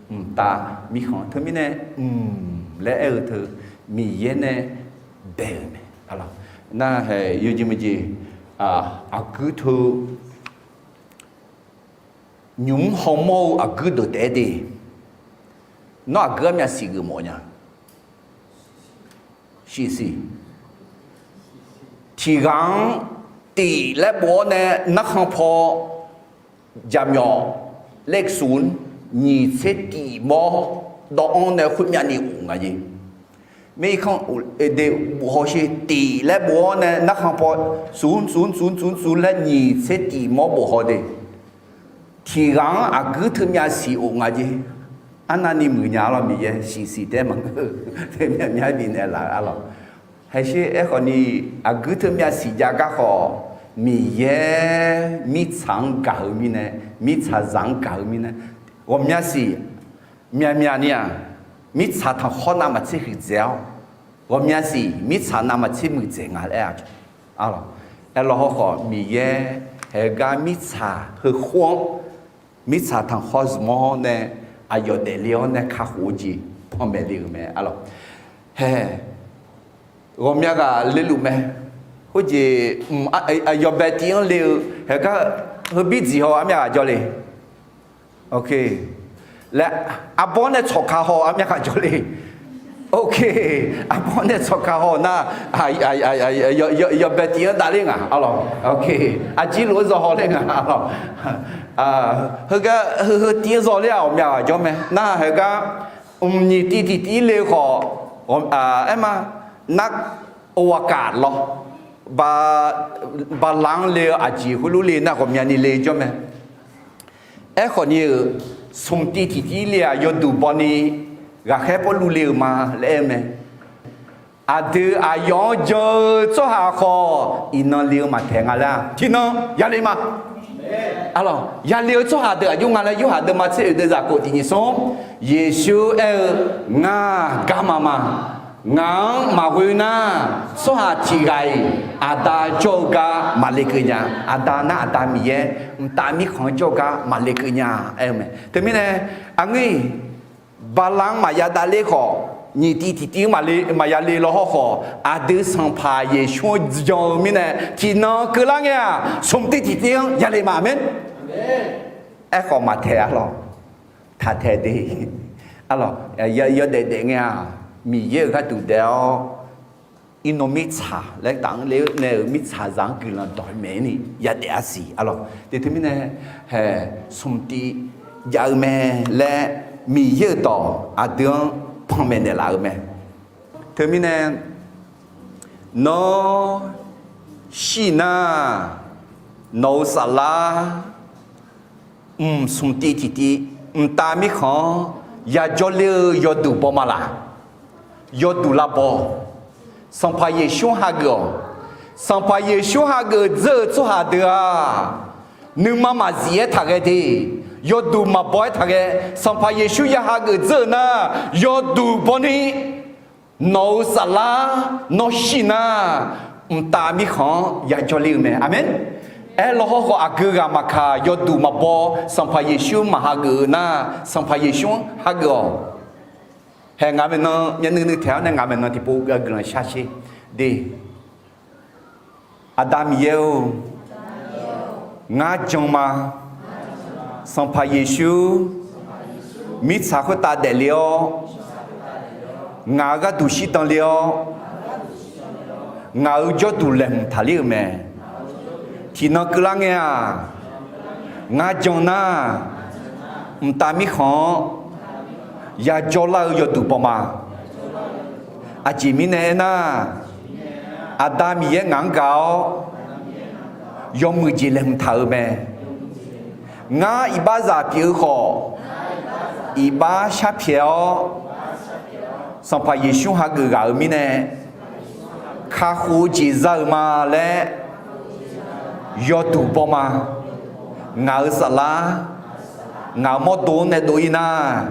mqtav mirkhanq. Teumirnae mq laer aer-eu teu Miqyaer nae bae-euq mae. Nar hae yawjeq maqjeq, aqguir teu nymq-mr hawmawr-eu aqguir deuq taef-aer de. Nawr aqguir armyav siq geufmawf nya. Shiqsiq. Tiqghaq-anr tif laer bof-awr nae narkhan paw jaqmyawf laer smq nyiq tser tif mawr dawv-anr nae khoermyav ni of nga jeq. Mirkhanq de bof haw sher tif laer bof-awr nae narkhan paw smq smq smq smq laer nyiq tser tif mawr bof haw de. Tiqghaq-anr aqguir teumyav siq of nga jeq. Arnavni muiqnya-a lawr, Miqyaer shiqsiq taef-aer maqngeur-eu. Teumyav myav bifnaeq laf-eu-a lawq. Haeqsher aerkhawf ni, aqguir teumyav siq jav gar khawf, Miqyaer mirtsaq-anr gaq-eu mirnae, mirtsaqzaq-anr gaq-eu mirnae, ghawqmya siq myaqmyaq ni-aq, mirtsaq tanqkhawr navmaqtser huiqdzaeq-awr, ghawqmya siq mirtsaq navmaqtser muiqdzaeq nga laer-a. Aerlawq hawkhawf, Miqyaer haegar mirtsaq heukhof-anr, mirtsaq tanqkhawr zmq-awr nae, aqyawf daefle-awr nae kakhof-eu jeq panmaeq le-euq mae. Aerlawq, hae, ghawqmya ghaq leluf mae. Khoerjeq, yawbae tiv-anr le-eu haegar, heubir dziq haw armyav ghaq jawr le. Laer, arbawr nae tsawqka haw armyav ghaq jawr le. Arbawr nae tsawqka haw nar, yawbae tiv-anr davler nga. Arjir lof-aer zaw haw ler nga. Heugar heu heu tiv-anr zaw ler-aq ghawqmya ghaq jawr mae. Nar haegar, mq nyiq tiv tiqtiv le-eu khawf, aerma, nar, ghaqkaq lawr, bala-anr le-eu aqjeq khoerlof le nar ghawqmyani le jawr mae. Aerkhawf ni-euq, smq tiv tiqtiv le-aq yawduq baw ni, ghaqkhaer Pawrluv le-euq ma laer aer-eu mae. Aqdui aqyawf-anr jan-eu tsawrhaq khawf, iqnan le-eu maqtaeq nga laer-a. Tiqnan yale ma. Arlawq, yale-eu tsawrhaq deuq aqjox nga laer Yorhaq deuvma tser oeq deuq zaqkhof tiq nyiq smr, Yeqsur aer-eu, Ngar garma ma. Ngaq-anr maqghoe nar, tsawrhaq tiqghaq-iq Aqda jawr-eu gar maqle keuv nya. Aqda nar Aqda Miqyaer, mqtav mirkhanq-anr jawr-eu gar maqle keuv nya aer-eu mae. Teumirnae, aqngeur-iq, bala-anr maqya davler khawf, nyiq tiv tiqtiv-anr maqya le law hawkhawf, aqdui Sanqpaq Yeqsur-anr jan-eu mirnae tiqnan keuvlar ngae-aq, smq tiv tiqtiv-anr yale ma. Aqmeq. Aerkhawf maqtaeq arlawq. Taqtaeq de. Arlawq, yawdaef daef ngae-aq, Miqyaer-euq gharduq daef-awr, iqnan mirtsaq laer taf-anr le-eu nae-euq mirtsaqzaq-anr guiqlanq dawq-eu maeqni yadaef-a siq. Arlawq, te teumirnae, hae, smq tiv jav-eu mae laer Miqyaer-euq dawq aqdui-anr panmaeq naeqlaf-eu mae. Teumirnae, nawr shir nar, nawq-euq saflar mq smq tiv tiqtiv, mqtav mirkhanq-anr yajawr ler-eu yawduq baw ma laq? Yawduq lavbaw. Sanqpaq Yeqsur-anr hageuf-awq. Sanqpaq Yeqsur-anr hageuf dzeur-eu tsawrhaq deuq-aq, nuima maqzif-aer taqghae de, yawduq maqbaw-aer taqghae. Sanqpaq Yeqsur ya hageuf dzeur-eu nar, yawduq baw ni, nawq-euq saflar nawr shir nar, mqtav mirkhanq-anr yajawr ler-eu mae. Aqmeq. Aerlaw hawkhawf aqgeu ghaq maqkaq, yawduq maqbaw, Sanqpaq Yeqsur maqhageuf-eu nar, Sanqpaq Yeqsur-anr hageuf-awq. Hae, ngaq maeqnan myavnuiv nuiv taeq-awr nae ngaq maeqnan tiqpov guiqlanq shar sher de. Aqda Miqyaer-or, ngar jan ma. Sanqpaq Yeqsur mirtsaq khoertav daefle-awr, ngaq-euq gharduq shirdan le-awr, ngaq-euq jawrduq laeqhmq taqler-euq mae. Tiqnan keuvlar ngae-aq, ngar jan nar, mqtav mirkhanq-anr yajawr lar-eu yawduq baw ma. Aqjeq mirnae aernar, Aqda Miqyaer ngaq-anr gaq-awr yawmuiq jeq laeqhmq taq-euq mae. Ngar iqbaxzaq pyeuf-eu khawf, iqbax sharpyaeq-awr, Sanqpaq Yeqsur hageuf ghaq-euq mirnae kakhof-eu jeq za-euq ma laer yawduq baw ma. Ngaq-euq saflar Ngaq-euq mawrdo-anr nae dov-ir nar,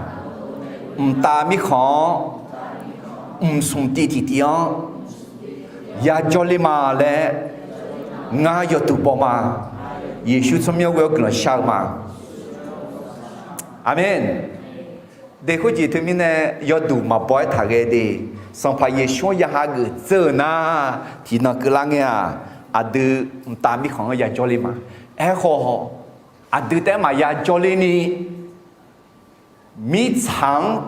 mqtav mirkhanq-anr mqsmq tiv tiqtiv-anr yajawr ler ma laer, ngar yawduq baw ma. Yeqsur tsawrmyanr ghoe-awr guiqlanq shar-eu ma. Aqmeq. De khoerjeq teumirnae yawduq maqbaw-aer taqghae de. Sanqpaq Yeqsur-anr ya hageuf dzeur-euq nar, tiqnan keuvlar ngae-aq, aqdui mqtav mirkhanq-anr yajawr ler ma. Aerkhawf, aqdui taef-aer maqya jawr ler ni, mirtsaq-anr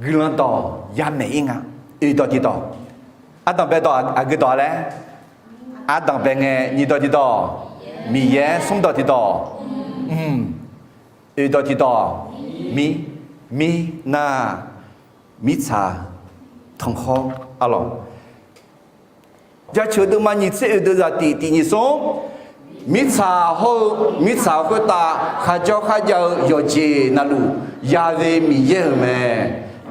guiqlanq dawq yamaeq-ir nga. Oeq dawq tiqdawq, ardanqbae dawq aqgeu dawq-a laer, ardanqbae ngae nyiq dawq tiqdawq, Miqyaer, smr dawq tiqdawq, mq, oeq dawq tiqdawq, mir, mir nar, mirtsaq tanqkhawr arlawq. Jaceuq deuvma nyiq tser oeq deuq zaqtif tiq nyiq smr, mirtsaq hawr-eu mirtsaq khoertav kharjawr kharjav-eu yawqjeq navluf, yaghae Miqyaer-euq mae.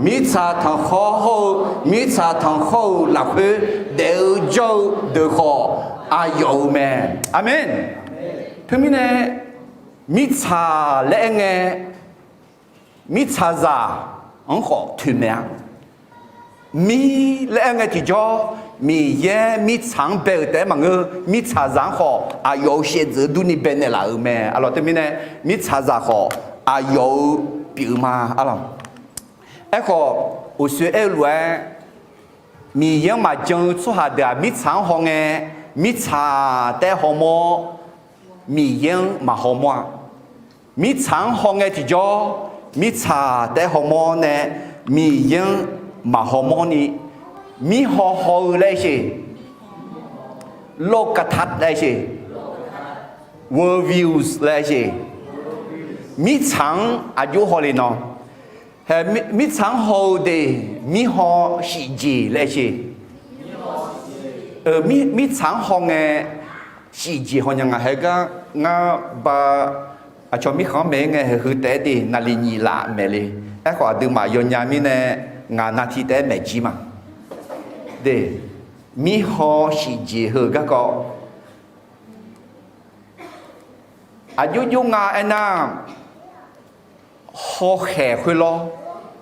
Mirtsaq tanqkhawr hawr-eu mirtsaq tanqkhawr-euq lafkhoer daef-eu jawr-eu deuq khawf, aqyawf-euq mae. Aqmeq. Teumirnae, mirtsaq laer aer ngae, mirtsaqzaq-anr khawf toeqmaeq-a. Mir laer aer ngae tiqjawr, Miqyaer mirtsaq-anr bae-euq taef-aer maqngeur, mirtsaqzaq-anr khawf aqyawf-euq shaevdzeuf durni baenaeq laf-euq mae. Arlawq teumirnae, mirtsaqzaq khawf aqyawf-euq pyeuf-eu ma. Arlawq, aerkhawf, uqshoe aer-eu lof-aer, Miqyaer-anr maqjan-eu tsawrhaq deuq-aq, mirtsaq-anr haw ngae, mirtsaq taef-aer hawmawr, Miqyaer-anr maqhawmawr-a. Mirtsaq-anr haw ngae tiqjawr, mirtsaq taef-aer hawmawr nae, Miqyaer-anr maqhawmawr ni, mirhaw haw-eu laer aer sher, โลกทัศน์ laer aer sher, world views laer aer sher, mirtsaq-anr aqjox haw le nawr, hae, mirtsaq-anr haw-eu deuq mirhaw shif jeq laer aer sher. Mirtsaq-anr haw ngae shif jeq haw nya nga. Haegar ngar ba aqcawq mirkhanq-anr maeq-ir ngae, haeqheu taef-aer de naqliq nyiq laf maeq le. Aerkhawf, aqduimaf yawnya mirnae ngaq navtiq taef-aer maeq jir ma. De, mirhaw shif jeq heu garkawv aqjox jox nga aernar, hawkhaeq khoerlawr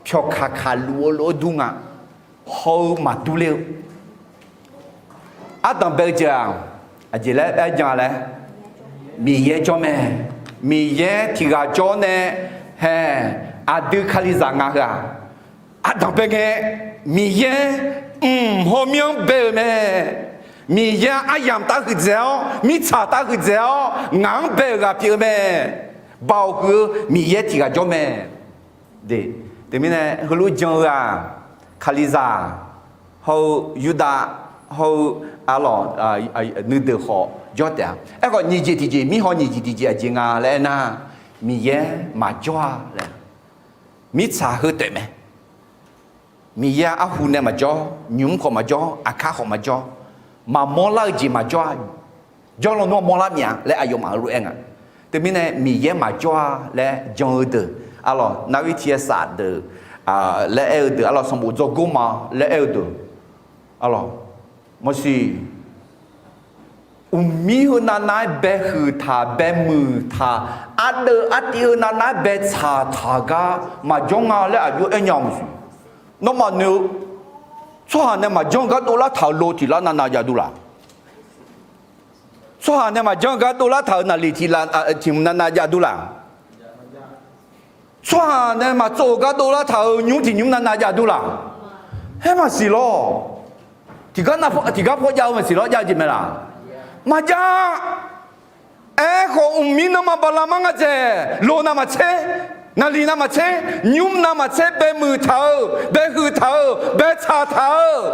pyawqkaq kaqluf-eu lof-aer dur nga. Haw-eu maqdur ler-eu, ardanq bae-eu jeq-aq, aqjeq laer aer jan laer, Miqyaer jawr mae. Miqyaer tiq ghaq jawr nae, hae, aqdui Kalizaq nga heu-aq, ardanq bae ngae, Miqyaer mq hawmyanr bae-euq mae. Miqyaer aryamq taf huiqdzaeq-awr, mirtsaq taf huiqdzaeq-awr, ngaq-anr bae-euq ghaq pyeuf-eu mae. Baoq huiq-eu Miqyaer tiq ghaq jawr mae. Teumirnae heulof jan-eu-aq, Kalizaq hawr-eu Yurdav hawr-eu arlawq, nuideuq khawf jawr taef-a. Aerkhawf, nyiq jeq tiqjeq, mirhaw nyiq jeq tiqjeq aqjeq nga laer aernar, Miqyaer maqjawr-a laer, mirtsaq heu taef mae. Miqyaer arhu nae maqjawr, nymq-mr khawf maqjawr, aqkar khawf maqjawr, maqmawr lar-eu jeq maqjawr-a. Jawrluf nmr mawrlar myav laer aqyawfmaf heulof-aer nga. Teumirnae Miqyaer maqjawr-a laer jan-eu deuq, arlawq, narhir tiq-aer saf deuq laer aer-eu deuq, arlawq, sanqbof dzawrgor ma laer aer-eu deuq, arlawq, maqsiq, uqmir heu navnav-aer baehuiq taq, baemuiq taq, ardeuv artiv heu navnav-aer baetsaq taq gar maqjawr nga laer aqjox aer nya-eu maqsiq. Nawmaf noeq-eu, tsawrhaq nae maqjanr-eu gar dovlar taq-euq lo tiq lar navnav jav dur laq? Tsawrhaq nae maqjanr-eu gar dovlar taq-euq naqliq tiq lar, tiq hmq navnav jav dur laq? Tsawrhaq nae maqtsov-euq gar dovlar taq-euq nymr tiq nymr navnav jav dur laq? Aer maqsiq lawr. Tiqgar nav, tiqgar paw jav-eu maqsiq lawr, jav-eu jeq mae laq? Maqjav. Aerkhawf, uqmir nanrma bala mar nga dzaeq, lo navmaqtser, naqliq navmaqtser, nymr navmaqtser baemuiq taq-euq, baehuiq taq-euq, baetsaq taq-euq,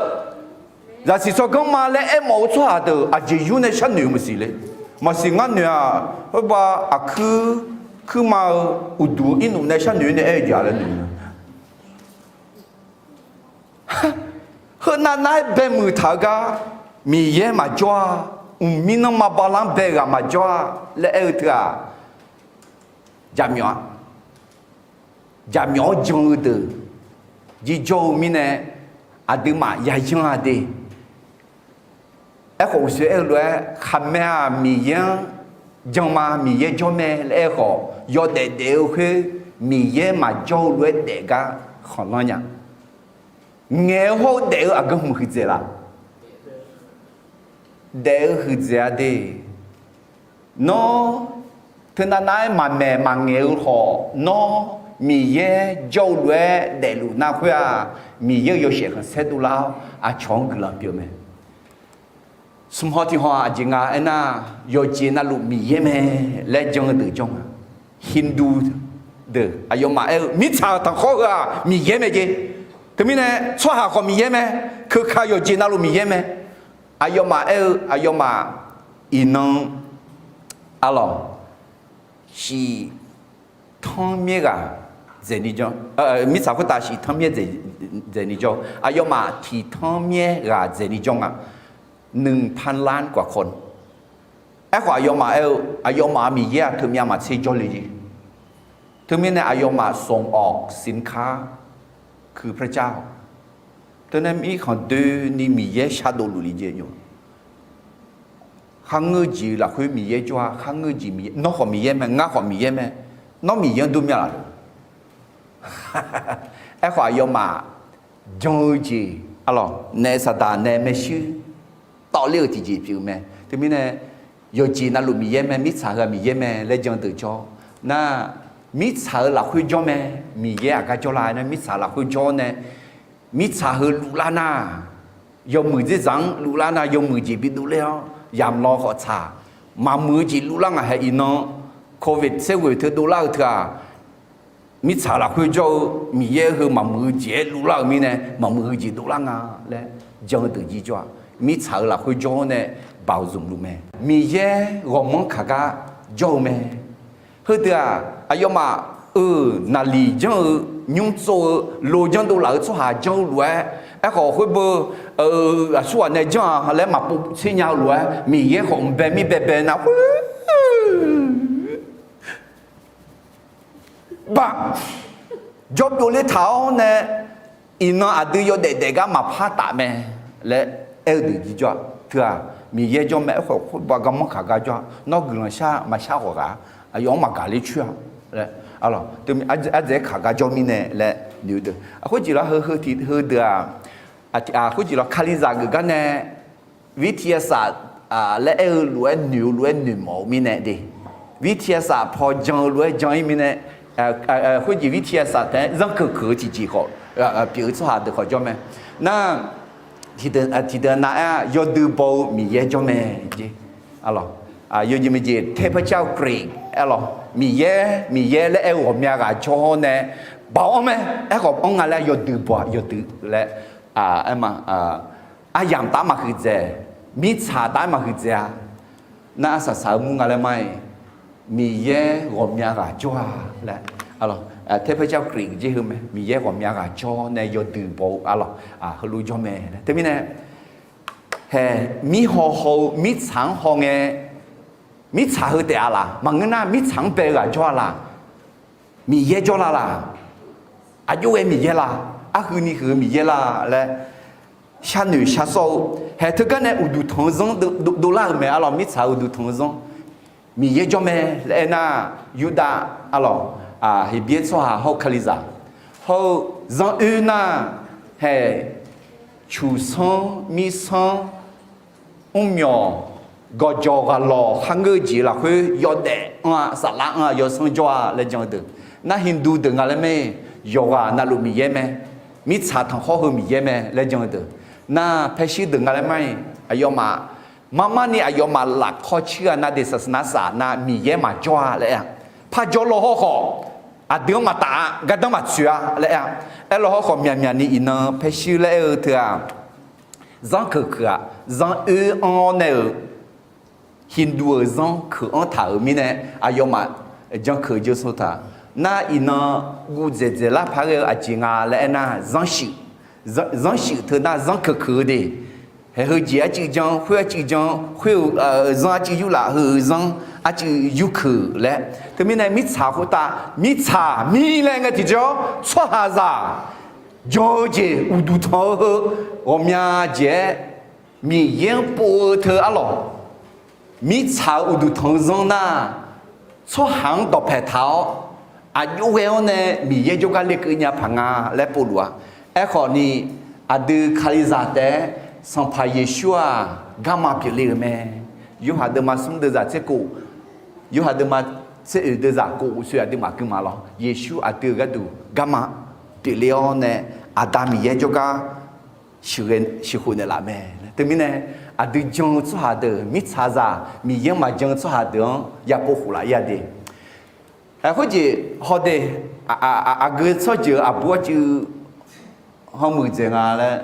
zaqsiq tsawrganr ma laer aermawf-eu tsawrhaq deuq aqjeq yur nae sharnoeq-eu maqsiq le. Maqsiq ngar noeq-aq, khoerbav aqkuir kuirma-eu uqduq-eu irnuf nae sharnoeq-aer nae aer-eu jeq-a laer noeq-a. Heu navnav-aer baemuiq taq-eu gar Miqyaer maqjawr-a, uqmir nanrma bala-anr bae ghaq maqjawr-a laer aer-eu teu-aq, jaqmyawf-a. Jaqmyawf-anr jan-eu deuq jirjawr-eu mirnae, aqduimaf yayanr-a de. Aerkhawf, uqshoe aer-eu lof-aer, khaqmae-aq Miqyaer-anr jan ma, Miqyaer jawr mae laer aer-eu khawf, yawdaef daef-eu khoer Miqyaer maqjawr-eu lof-aer daef gar khanqlanr nya. Ngaeq-eu hawr-eu daef-eu aqgeu hmq huiqdzaeq laf? Daef-eu huiqdzaeq-a de. Nawr teunav nav-aer maqmaeq maqngaeq-eu khawf, nawr Miqyaer jawr-eu lof-aer daefluf nar khoer-aq, Miqyaer-euq yawshaef khanqsaer dovlar-awr aqcawq-anr guiqlanq pyeuf mae. Smq haw tiq haw-aq aqjeq nga aernar, yawqjeq navluf Miqyaer mae laer jan-eu deuq jawr nga. Hindu deuq aqyawfmaf aer-eu mirtsaq-euq tanqkhawr heu-aq Miqyaer mae jeq. Teumirnae tsawrhaq khawf Miqyaer mae, keuka yawqjeq navluf Miqyaer mae. Aqyawfmaf aer-eu aqyawfmaf iqnan arlawq shiq tanrmyaer ghaq dzaeqni jawr, mirtsaq khoertav shiq tanrmyaer dzaeqni jawr, aqyawfmaf tiq tanrmyaer ghaq dzaeqni jawr nga. Nuipanlan gaqkawv. Aerkhawf aqyawfmaf aer-eu aqyawfmaf-aq Miqyaer-aq teumyav maqtser jawrle jeq. Teumirnae aqyawfmaf ส่งออกสินค้าคือพระเจ้า. Teunae mirkhanq doeni Miqyaer shardov luf le jeq nymr. Kharngeur jeq lafkhoer Miqyaer jawr-a, kharngeur jeq Miqyaer, nawr khawf Miqyaer mae, ngar khawf Miqyaer mae, nawr Miqyaer-anr dur myav laf-a. Aerkhawf aqyawfmaf jan-eu jeq arlawq naef saqdaq nae maershuir tawvler-euq tiqjeq pyeuf-eu mae. Teumirnae yawqjeq navluf Miqyaer mae, mirtsaq heu-aq Miqyaer mae laer jan deuq jawr nar, mirtsaq-euq lafkhoer jawr mae. Miqyaer aqgar jawrlar nar mirtsaq lafkhoer jawr nae, mirtsaq heu luvlar nar, yawmuiq dzerzaq-anr luvlar nar yawmuiq jeq bidov ler-awr yamq law khawf tsaq, maqmuiq-eu jeq luvlar ngaq hae iqnan, covid tser ghoeq teu dovlar-eu teu-aq, mirtsaq lafkhoer jawr-eu Miqyaer heu maqmuiq-eu jeq-aer luvlar-euq mirnae maqmuiq-eu jeq dovlar nga laer jan-eu deuq jir jawr-aq, mirtsaq-euq lafkhoer jawr-awr nae baoq zmq luf mae. Miqyaer ghawqmanr kaq gar jawr-eu mae. Heudeuq-aq aqyawfmaf-euq naqliq janr-eu, nymr tsov-eu, lo janrdov laf-eu tsawrhaq janr-eu lof-aer, aerkhawf khoerbeu aqsurghaq nae janr-a laer maqpov tser nya-eu lof-aer Miqyaer khawf mq bae mir baebae nar khoer baq jawrbyov ler taq-awr nae, iqnan aqdui yawdaef daef gar maqpar taf mae laer aer-eu deuq jir jawr-aq, teu-aq Miqyaer jawr mae. Aerkhawf khoerbav garmanr kaq gar jawr-a, nawr guiqlanq shar maqshar khawf ghaq, aqyawf-anr maqgaq ler coer-a laer, ardzaeq-aer kaq gar jawr mirnae laer noeq-eu deuq, khoerjeq lar heu heu tiq heudeuq-aq, khoerjeq lar Kalizaq geuf gar nae วิทยาศาสตร์ laer aer-eu lof-aer noeq-eu lof-aer noeqmawf-eu mirnae de, วิทยาศาสตร์ paw jan-eu lof-aer jan-ir mirnae, khoerjeq วิทยาศาสตร์ taef-aer zanrkeuq keuq-eu tiqjeq khawf pyeuf-eu tsawrhaq deuq khawf jawr mae. Nar, tiqdeuq nav-aer-aq yawdui baw-eu Miqyaer jawr mae jeq. Yawjeq maqjeq เทพเจ้า Greek aer lawq, Miqyaer Miqyaer laer aer-eu ghawqmya ghaq jawr nae baoq-anr mae. Aerkhawf anr nga laer yawdui baw-a, yawdui laer aer ma. Aryamq taf-aer maqhuiq dzaeq, mirtsaq taf-aer maqhuiq dzaeq-a. Nar arsaq saq-eu mur nga laer mar-iq, Miqyaer ghawqmya ghaq jawr-a laer, เทพเจ้า Greek jeq heu mae, Miqyaer ghawqmya ghaq jawr nae yawdui baw-eu arlawq, heulof jawr mae laer. Teumirnae, hae, mirhaw haw-eu mirtsaq-anr haw ngae, mirtsaq heu taef-a laq? Maqngeur nar mirtsaq-anr bae-eu ghaq jawr-a laq? Miqyaer jawrlar laq? Aqjox ghae Miqyaer laq? Arhuini huiq-eu Miqyaer laq laer sharnoeq shar sawr-eu, hae, teugar nae uqduq tanq-eu zanr dovlar-euq mae arlawq. Mirtsaq uqduq tanq-eu zanr Miqyaer jawr mae laer aernar, Yurdav arlawq, Heqbyaer tsawrhaq hawr-eu Kalizaq hawr-eu zanr oer nar, hae, cuqsanr mirsanr mrmyawq gawqjawq ghaq lawq kharngeur-eu jeq lafkhoer yawdaef anr-a, saflar anr-a, yawsanr jawr-a laer jan-eu deuq. Nar Hindu deuq nga laer mae, yawqghaq navluf Miqyaer mae, mirtsaq tanqkhawr heu Miqyaer mae laer jan-eu deuq. Nar paershuir deuq nga laer mar-iq, aqyawfmaf marmarni aqyawfmaf lafkawr cir-a nar de, saqsaqnar saf nar Miqyaer maqjawr-a laer aer-a. Par jawr law hawr khawf, aqdui-anr maqtaf-a, gardanr maqtsoeq-a laer aer-a. Aerlaw hawr khawf myaqmyaqni iqnan paershuir laer aer-eu teu-aq, zanr keuq keuq-aq, zanr oer anr-awr nae-euq Hindu-euq zanr keuq anr taq-euq mirnae, aqyawfmaf jan keuq jeursov taq. Nar iqnan guv dzaeqdzaeq lar paq ghae-eu aqjeq nga laer aernar, zanr shuif teu nar zanr keuq keuq-eu de. Hae, heujeq arcuiv jan, khoer arcuiv jan, khoer-eu zanr arcuiv yurlaf, heu-eu zanr arcuiv yurkeuq laer. Teumirnae mirtsaq khoertav mirtsaq mir laer ngae tiqjawr tsawrhaqzaq jan-eu jeq uqduq tanq-eu heu ghawqmya jeq-aer Miqyaer-anr pov-eu teu arlawq. Mirtsaq-euq uqduq tanq-eu zanr nar, tsawrhaq-anr dawqpaeq taq-awr, aqjox ghae-awr nae Miqyaer jawrgar lekeuv nya paq nga laer povluf-a. Aerkhawf ni, aqdui Kalizaq taef-aer Sanqpaq Yeqsur-aq garma pyeufle-euq mae. Yorhaq deuvma smr deuvzaq tser kof, Yorhaq deuvma tser oeq deuvzaq kof uqsoe aqduimaf gui ma lawr. Yeqsur aqdui-euq gharduq garma pyeufle-awr nae, Aqda Miqyaer jawrgar sheuqghae, sheuqkhof naeqlaf mae. Teumirnae, aqdui jan-eu tsawrhaq deuq, mirtsaqzaq Miqyaer-anr maqjan-eu tsawrhaq deuq-anr yapov khof laf-ir-a de. Khoerjeq hawde, aqgeu tsawrjeuq aqbur arcuiv hawmuiq dzaeq nga laer,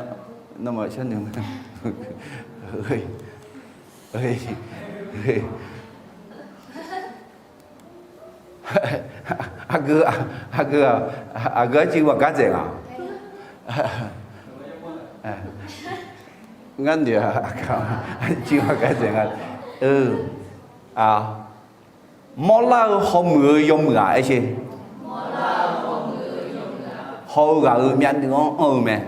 aqgeu, aqgeu, aqgeu arcuiv ghaq gar dzaeq nga. Ngar noeq-a, arcuiv ghaq gar dzaeq nga. Mawrlar-eu hawmuiq-eu yawmuiq-aq aer sher. Haw-eu ghaq-euq myavnuiv-anr anr-eu mae.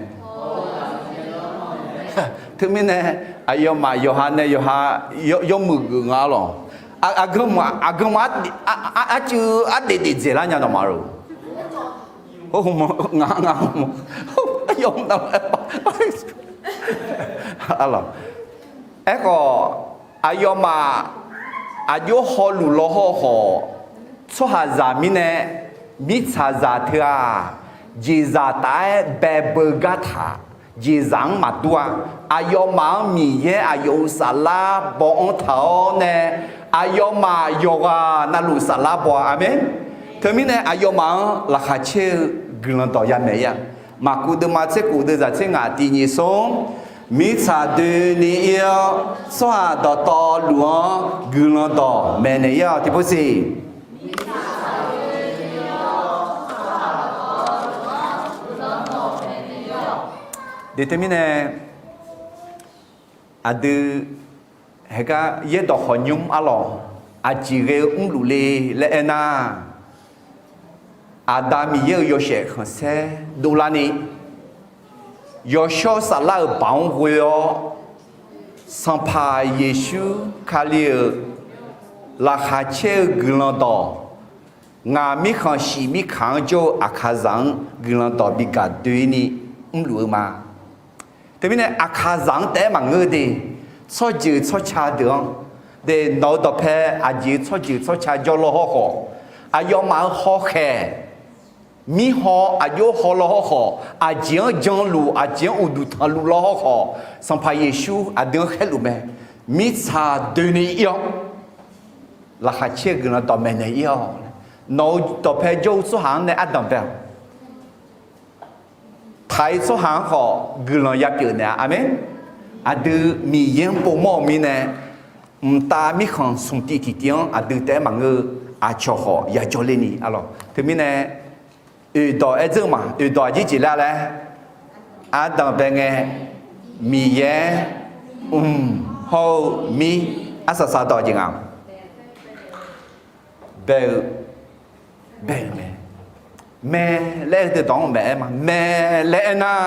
Teumirnae, aqyawfmaf yawqha nae yawqha yawmuiq geuf nga lawq. Aqganq, aqganq arcuiv ardaef daef dzaeqlar nya nawmaf-eu. Aerkhawf, aqyawfmaf aqjox hawluf lawhawr khawf, tsawrhaqzaq mirnae, mirtsaqzaq teu-aq, jeqzaq taf-aer bae beugar taq, jeqzaq-anr maqdur-a. Aqyawfmaf-anr Miqyaer aqyawf-euq saflar baw-anr taq-awr nae, aqyawfmaf yawqghaq navluf saflar baw-a. Aqmeq. Teumirnae aqyawfmaf-anr laqkhaq caer-eu guiqlanq dawq yamaeq-ir-a. Maqkuv deuvma tser kof deuvzaq tser ngaq tiq nyiq smr, mirtsaq doeni ir-awr, tsawrhaq dawqtawvluf-anr guiqlanq dawq maeqnaeq ir-awq tiqpov siq. Teumirnae, aqdui heugar yaerdawq khawqnymr arlawq, aqjeq ghae-eu mrluf le laer aernar, Aqda Miqyaer-euq yawshaef khanqsaer dovlarni, yawshawr saflar-euq baoq-anr ghoe-awr, Sanqpaq Yeqsur Kali-euq laqkhaq caer-eu guiqlanq dawq, ngaq mirkhanq shif mirkaq-anr jawr-eu Aqkaqzaq-anr guiqlanq dawq bi gaq doeni mrluf-eu ma. Teumirnae Aqkaqzaq-anr taef-aer maqngeur de, tsawrjeuq tsawrca deuq-anr de, nawq-eu dawqpae aqjeq tsawrjeuq tsawrca jawr lawhawr khawf, aqyawfmaf-euq hawkhaeq, mirhaw aqjox haw lawhawr khawf, aqjeq-anr janluf, aqjeq-anr uqduq tanqluf lawhawr khawf, Sanqpaq Yeqsur aqdui-anr khaerluf mae. Mirtsaq doeni ir-awr, laqkhaq caer-eu guiqlanq dawq maeqnaeq ir-awq. Nawq-eu dawqpae jawr-eu tsawrhaq-anr nae ardanq bae-awq. Taq-ir tsawrhaq-anr khawf guiqlanq yapyeuf naeq-a. Aqmeq. Aqdui Miqyaer-anr povmawr-eu mirnae, mqtav mirkhanq smq tiv tiqtiv-anr aqdui taef-aer maqngeur-eu aqcawq khawf yajawr ler ni arlawq. Teumirnae, oeqdawq aer dzeur ma, oeqdawq aqjeq jeq laer laer, ardanq bae ngae, Miqyaer mq hawr-eu mir, arsaq saq dawq jeq nga. Bae-eu, bae-eu mae. Mae laer aer-eu deuq dawq-anr maeq-aer ma. Mae laer aernar,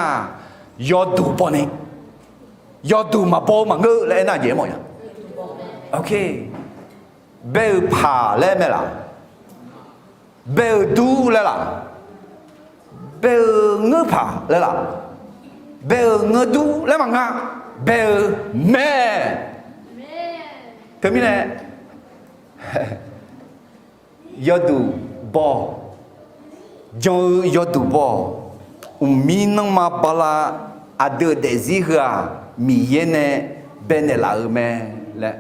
yawduq baw ni, yawduq maqbaw-eu maqngeur laer aernar jeq aermawf ya. Bae-euq paq laer mae laq? Bae-euq dur laer laq? Bae-eu ngeur paq laer laq? Bae-euq ngeur dur laer maqnga. Bae-eu mae. Teumirnae, yawduq baw-awq. Jan-eu yawduq baw-awq. Mqmir nanrma bala aqdui-euq daefzir heu-aq, Miqyaer nae baenaeq laf-euq mae laer.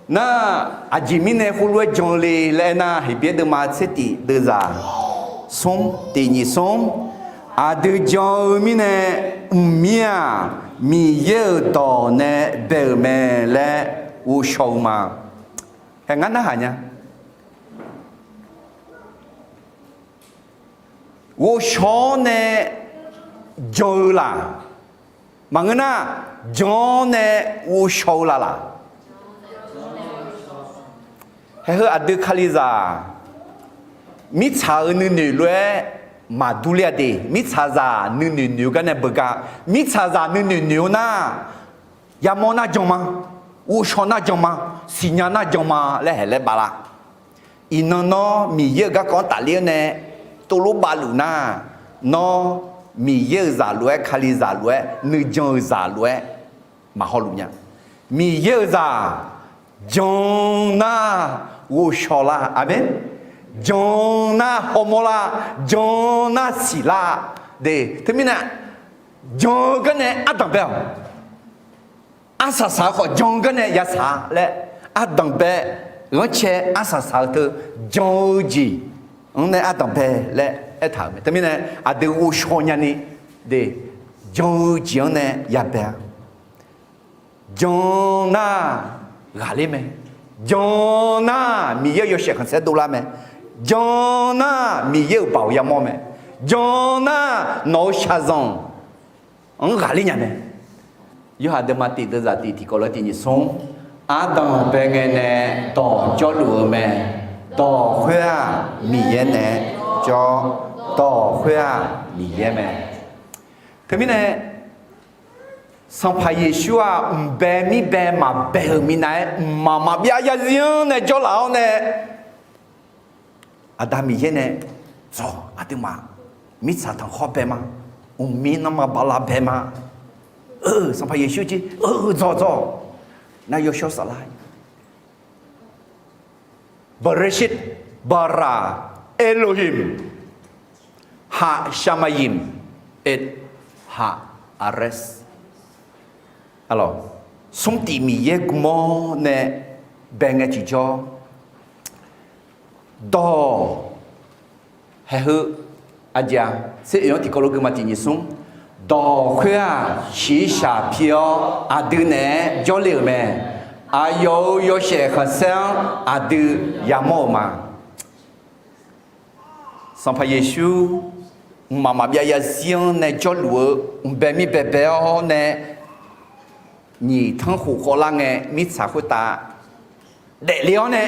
Nar, aqjeq mirnae khoerlof-aer jan le laer aernar, Heqbyaer deuvma tser tif deuvzaq smr, tif nyiq smr, aqdui jan-eu mirnae, mqmir-aq, Miqyaer-euq dawq nae bae-euq mae laer ghovshaw-eu ma. Hae ngar narhaq nya. Ghovshaw-awr nae jan-eu laq? Maqngeur nar, jan-awr nae ghovshaw-eu laq laq? Haeheu aqdui Kalizaq, mirtsaq-euq nuinoeq lof-aer maqdur ler-a de. Mirtsaqzaq nuinoeq noeq-eu gar nae beugar. Mirtsaqzaq nuinoeq noeq-eu nar, yamawr nar jan ma, ghovshaw nar jan ma, siqnya nar jan ma laer haeq laer baf la. Iqnan nawr Miqyaer-euq garkawv-anr tafler-awr nae tovlof bavluf nar, nawr Miqyaer-euq zaq lof-aer, Kalizaq lof-aer, nuijan-euq zaq lof-aer maqhaw luf nya. Miqyaer-euq zaq jan nar ghovshaw lar. Aqmeq. Jan nar hawmawr lar, jan nar siq lar. De, teumirnae jan-eu garnae ardanq bae-awq. Arsaq saq-eu khawf jan-eu garnae yasaq laer, ardanq bae ghanrcae arsaq saq-eu teu jan-eu jeq-anr nae ardanq bae laer aertaq-euq mae. Teumirnae aqdui ghovshaw nyani de, jan-eu jeq-anr nae yabae-a. Jan nar ghaqler mae. Jan nar Miqyaer-euq yawshaef khanqsaer dovlar mae. Jan nar Miqyaer-euq baoq yamawr mae. Jan nar nawq-eu shaqzanq-anr ghaqler nya mae. Yorhaq deuvma tiq deuvzaq tiq tiqkawv lof-aer tiq nyiq smr, ardanq bae ngae nae dawq jawrluf-eu mae. Dawq khoer-aq Miqyaer nae jawr. Dawq khoer-aq Miqyaer mae. Teumirnae Sanqpaq Yeqsur-aq mqbae mirbae maqbae-euq minav-aer mqmaq maqbyav zarzir-anr nae jawrlaf-awr nae, Aqda Miqyaer nae, Dzawq, aqduimaf mirtsaq tanqkhawr bae ma. Mqmir nanrma bala bae ma. Sanqpaq Yeqsur jir, Dzawq, dzawq, nar yawshawr saflar Bereshit bara Elohim ha Shamayim et ha Ares. Arlawq, smr tif Miqyaer gmawr nae bae ngae tiqjawr, dawq, haeq heu, aqjeq-aq, tser oeq-anr tiqkawv lof geufma tiq nyiq smr, dawq khoer-aq shiqshaq pi-awr aqdui naeq-aer jawrle-euq mae. Aqyawf-euq yawshaef khanqsaer-anr aqdui yamawr-euq ma. Sanqpaq Yeqsur mqmaq maqbyav zarzir-anr nae jawrluf-eu mqbae mirbae bae-awr nae, nyiq tanrkhof khawvlar ngae mirtsaq khoertav daefle-awr nae,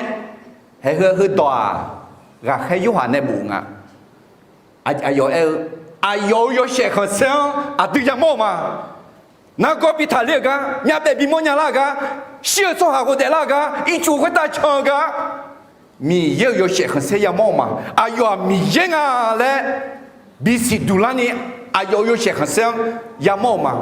haeq heu heudawq-aq, ghaqkhaer Yorhaq nae bof nga. Aqyawf aer-eu, aqyawf-euq yawshaef khanqsaer-anr aqdui yamawr-euq ma. Nargawr bi taqler-euq gar, myavbaef bimawr nyalar-euq gar, shir-eu tsawrhaq ghofdaef lar-euq gar, ircuf khoertav can-eu gar, Miqyaer-euq yawshaef khanqsaer yamawr-euq ma. Aqyawf-aq Miqyaer nga laer bisiq duq larni, aqyawf-euq yawshaef khanqsaer-anr yamawr-euq ma.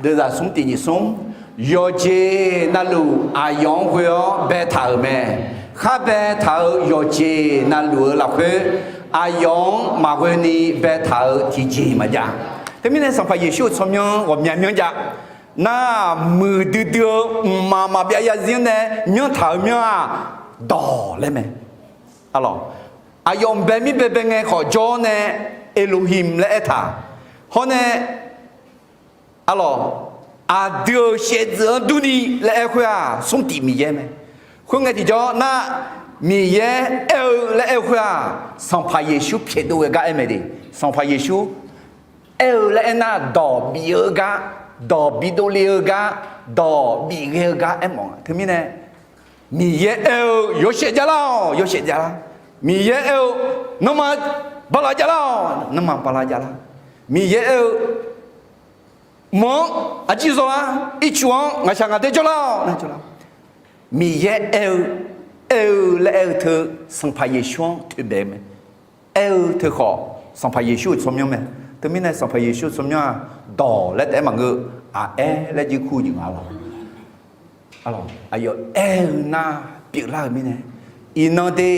Deuvzaq smr tiq nyiq smr, yawqjeq navluf aqyawf-anr ghoe-awr baetaq-euq mae. Khar baetaq-euq yawqjeq navluf-eu lafkhoer, aqyawf-anr maqghoeni baetaq-euq tiqjeq maqjav. Teumirnae Sanqpaq Yeqsur-euq tsawrmyanr ghawqmya myanr jav. Nar muiqdui dui-eu mqmaq maqbyav zarzir-anr nae myanrtaq-euq myanr-aq, dawq laer mae. Arlawq, aqyawf mqbae mirbae bae ngae khawf jawr-awr nae Elohim laer aertaq. Hawr nae, arlawq, aqdui-euq shaevdzeuf-anr durni laer aer khoer-aq, smr tif Miqyaer mae. Khoerngae tiqjawr nar, Miqyaer aer-eu laer aer-eu khoer-aq, Sanqpaq Yeqsur pyaeqdov ghae gar aer mae de. Sanqpaq Yeqsur aer-eu laer aernar, dawq bif-eu gar, dawq bidov le-eu gar, dawq bif ghae-eu gar aermawf-a. Teumirnae, Miqyaer aer-eu yawshaef javlar-awq, yawshaef javlar. Miqyaer aer-eu nanrma bala javlar-awq, nanrma bala javlar. Miqyaer aer-eu mq-anr aqjir zawlar, ircuf-anr ngaqshaq ngaqdaer jawrlar-awq, nar jawrlar. Miqyaer aer-eu, aer-eu laer aer-eu teu Sanqpaq Yeqsur-anr toeqbae-eu mae. Aer-eu teu khawf, Sanqpaq Yeqsur-euq tsawrmyanr mae. Teumirnae Sanqpaq Yeqsur-euq tsawrmyanr-aq, dawq laer taef-aer maqngeur, aqaer laer jirkur nyiq nga lawq. Aqyawf aer-eu nar pyeuflar-euq mirnae, iqnan de,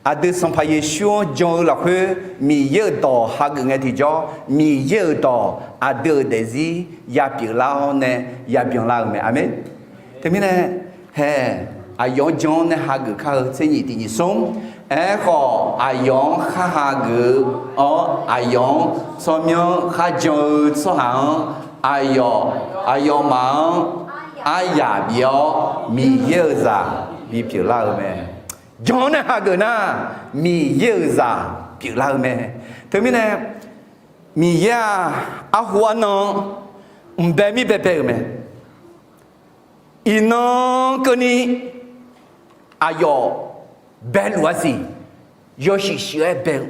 aqdui Sanqpaq Yeqsur-anr jan-eu lafkhoer Miqyaer-euq dawq hageuf ngae tiqjawr, Miqyaer-euq dawq aqdui-euq daefzir yapyeuf lar-awr nae yabyan lar-eu mae. Aqmeq. Teumirnae, hae, aqyawf-anr jan-awr nae hageuf kar-eu tser nyiq tiq nyiq smr. Aerkhawf, aqyawf-anr khar hageuf-awr, aqyawf-anr tsawrmyanr khar jan-eu tsawrhaq-anr, aqyawf, aqyawfmaf-anr aryaq bif-awr Miqyaer-euq zaq bipyeuf lar-eu mae. Jan-awr nae hageuf nar, Miqyaer-euq zaq pyeuflar-eu mae. Teumirnae, Miqyaer-aq, arhu arnan mqbae mirbae bae-euq mae. Iqnan keuvni aqyawf baeluf-a siq, yawshuif shuif-aer bae-eu,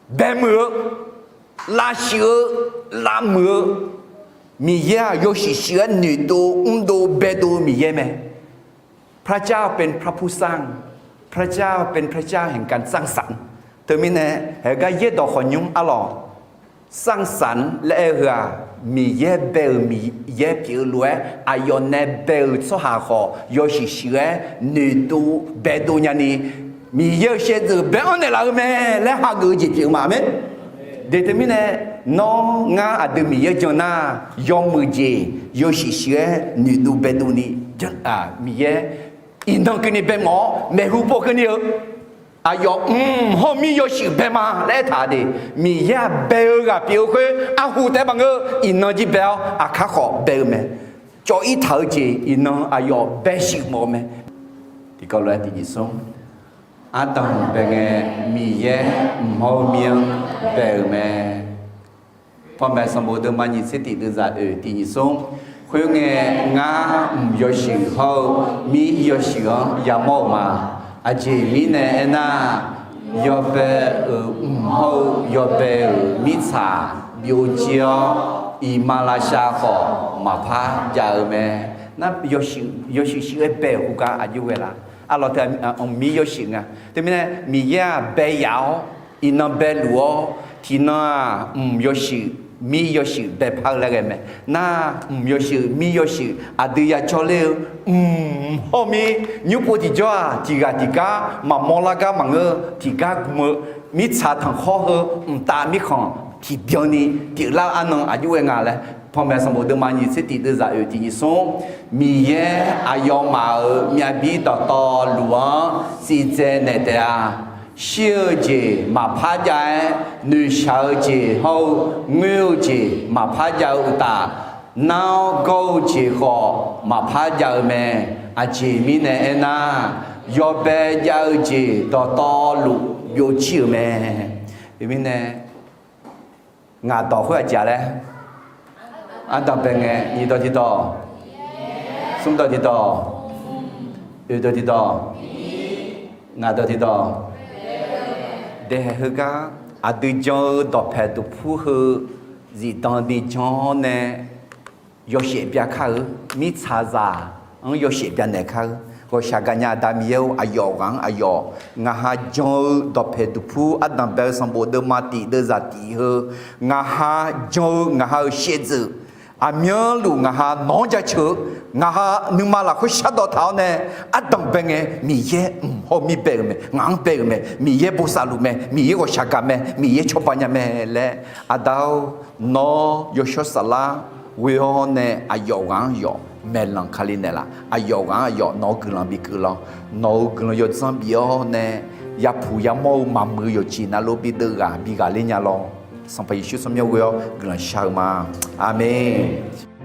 baemuiq-eu, lavshuif-eu, lavmuiq-eu, Miqyaer-aq yawshuif shuif-aer noeqdov mrdov baedov-eu Miqyaer mae. พระเจ้าเป็นพระผู้สร้าง พระเจ้าเป็นพระเจ้าแห่งการสร้างสรรค์ Teumirnae heugar yaerdawq khawqnymr arlawq สร้างสรรค์ laer aer-eu heu-aq, Miqyaer bae-euq Miqyaer pyeuf-eu lof-aer aqyawf nae bae-euq tsawrhaq khawf yawshuif shuif-aer noeqdov baedov nyani, Miqyaer-euq shaevdzeuf bae-anr naeqlaf-eu mae laer hageuf-eu jeq pyeuf-eu ma. Aqmeq. De teumirnae, nawr ngar aqdui Miqyaer jan nar, yawmuiq jeq yawshuif shuif-aer noeqdov baedov ni, Miqyaer iqnan keuvni bae mawf-awr maeqhu paw keuvni-eu aqyawf mq hawr mir yawshuif bae ma laer aertaq de. Miqyaer-aq bae-eu ghaq pyeuf-eu khoer arhu taef-aer maqngeur, iqnan jir bae-awr aqkar khawf bae-eu mae. Cawv-ir taq-eu jeq iqnan aqyawf bae shuif mawf-eu mae. Tiqkawv lof-aer tiqnyif smr, ardanq bae ngae Miqyaer mq hawr mir-anr bae-euq mae. Panmaeq sanqbof deuvma nyiq tser tiq deuvzaq oeq tiqnyif smr, khoerngae ngar mq yawshuif hawr-eu mir yawshuif-anr yamawr-euq ma. Aqjeq mirnae aernar, yawbae-euq mq hawr-eu yawbae-euq mirtsaq byovjir-awr, iqmalavshav khawf maqpar jav-eu mae. Nar, yawshuif shuif-aer bae-euq khoergar aqjox ghae laf. Arlawq teu, mq mir yawshuif nga. Teumirnae Miqyaer-aq bae yaf-awr, iqnan bae luf-awr, tiqnan-aq mq yawshuif mir yawshuif baepar-eu laer ghae mae. Nar, mq yawshuif mir yawshuif aqdui yajawr ler-eu, mq hawr mir nymr pov tiqjawr-aq, tiq ghaq tiq gar maqmawr lar gar maqngeur, tiq gar gm-eu mirtsaq tanqkhawr heu mqtav mirkhanq tiqbyan ni pyeuflar-eu arnan aqjox ghae nga laer. Panmaeq sanqbof deuvma nyiq tser tiq deuvzaq oeq tiqnyif smr, Miqyaer aqyawfmaf-euq myavbir dawqtawvluf-anr siqdzae naeq taef-a. Shir-eu jeq maqpar jav-aer, noeqshaq-eu jeq hawr-eu ngoer-eu jeq maqpar jav-eu uqtaf, nar-awr gawr-eu jeq khawf maqpar jav-eu mae. Aqjeq mirnae aernar, yawbae jav-eu jeq dawqtawvluf byovjir-euq mae. Teumirnae, ngaq dawq khoer aqjeq-a laer, ardanq bae ngae, nyiq dawq tiqdawq, smr dawq tiqdawq, oeq dawq tiqdawq, ngaq dawq tiqdawq. Daehaeq heugar, aqdui jan-eu dawqpaeq duqpur heu zifdan ni jan-awr nae yawshaef bya kar-eu, mirtsaqzaq-anr yawshaef bya naeq kar-eu. Ghawqshaq gaqnya Aqda Miqyaer-or, aqyawf ghaq-anr aqyawf, ngaqha jan-eu dawqpaeq duqpur ardanq bae-eu sanqbof deuvma tiq deuvzaq tiq heu, ngaqha jan-eu ngaqha-euq shaevdzeuf, aqmyanluf ngaqha nawq-anr jaceuq-eu, ngaqha nuima lafkhoer shardawq taq-awr nae, ardanq bae ngae Miqyaer mq hawr mir bae-euq mae, ngaq-anr bae-euq mae, Miqyaer bosav luf mae, Miqyaer ghawqshaq gaq mae, Miqyaer cawba nya mae laer, Aqda-or, nawr yawshawr saflar ghoe-awr nae aqyawf ghaq-anr yawf maeqlanq Kali naeqlaf. Aqyawf ghaq-anr aqyawf nawq-eu guiqlanq bikeuv lawr. Nawq-euq guiqlanq yawdzanr bif-awr nae yapuq yamawr-eu maqmuiq-eu yawqjeq navluf bideuv ghaq bighaq ler nya lawr. Sanqpaq Yeqsur tsawrmyanr ghoe-awr guiqlanq shar-eu ma. Aqmeq.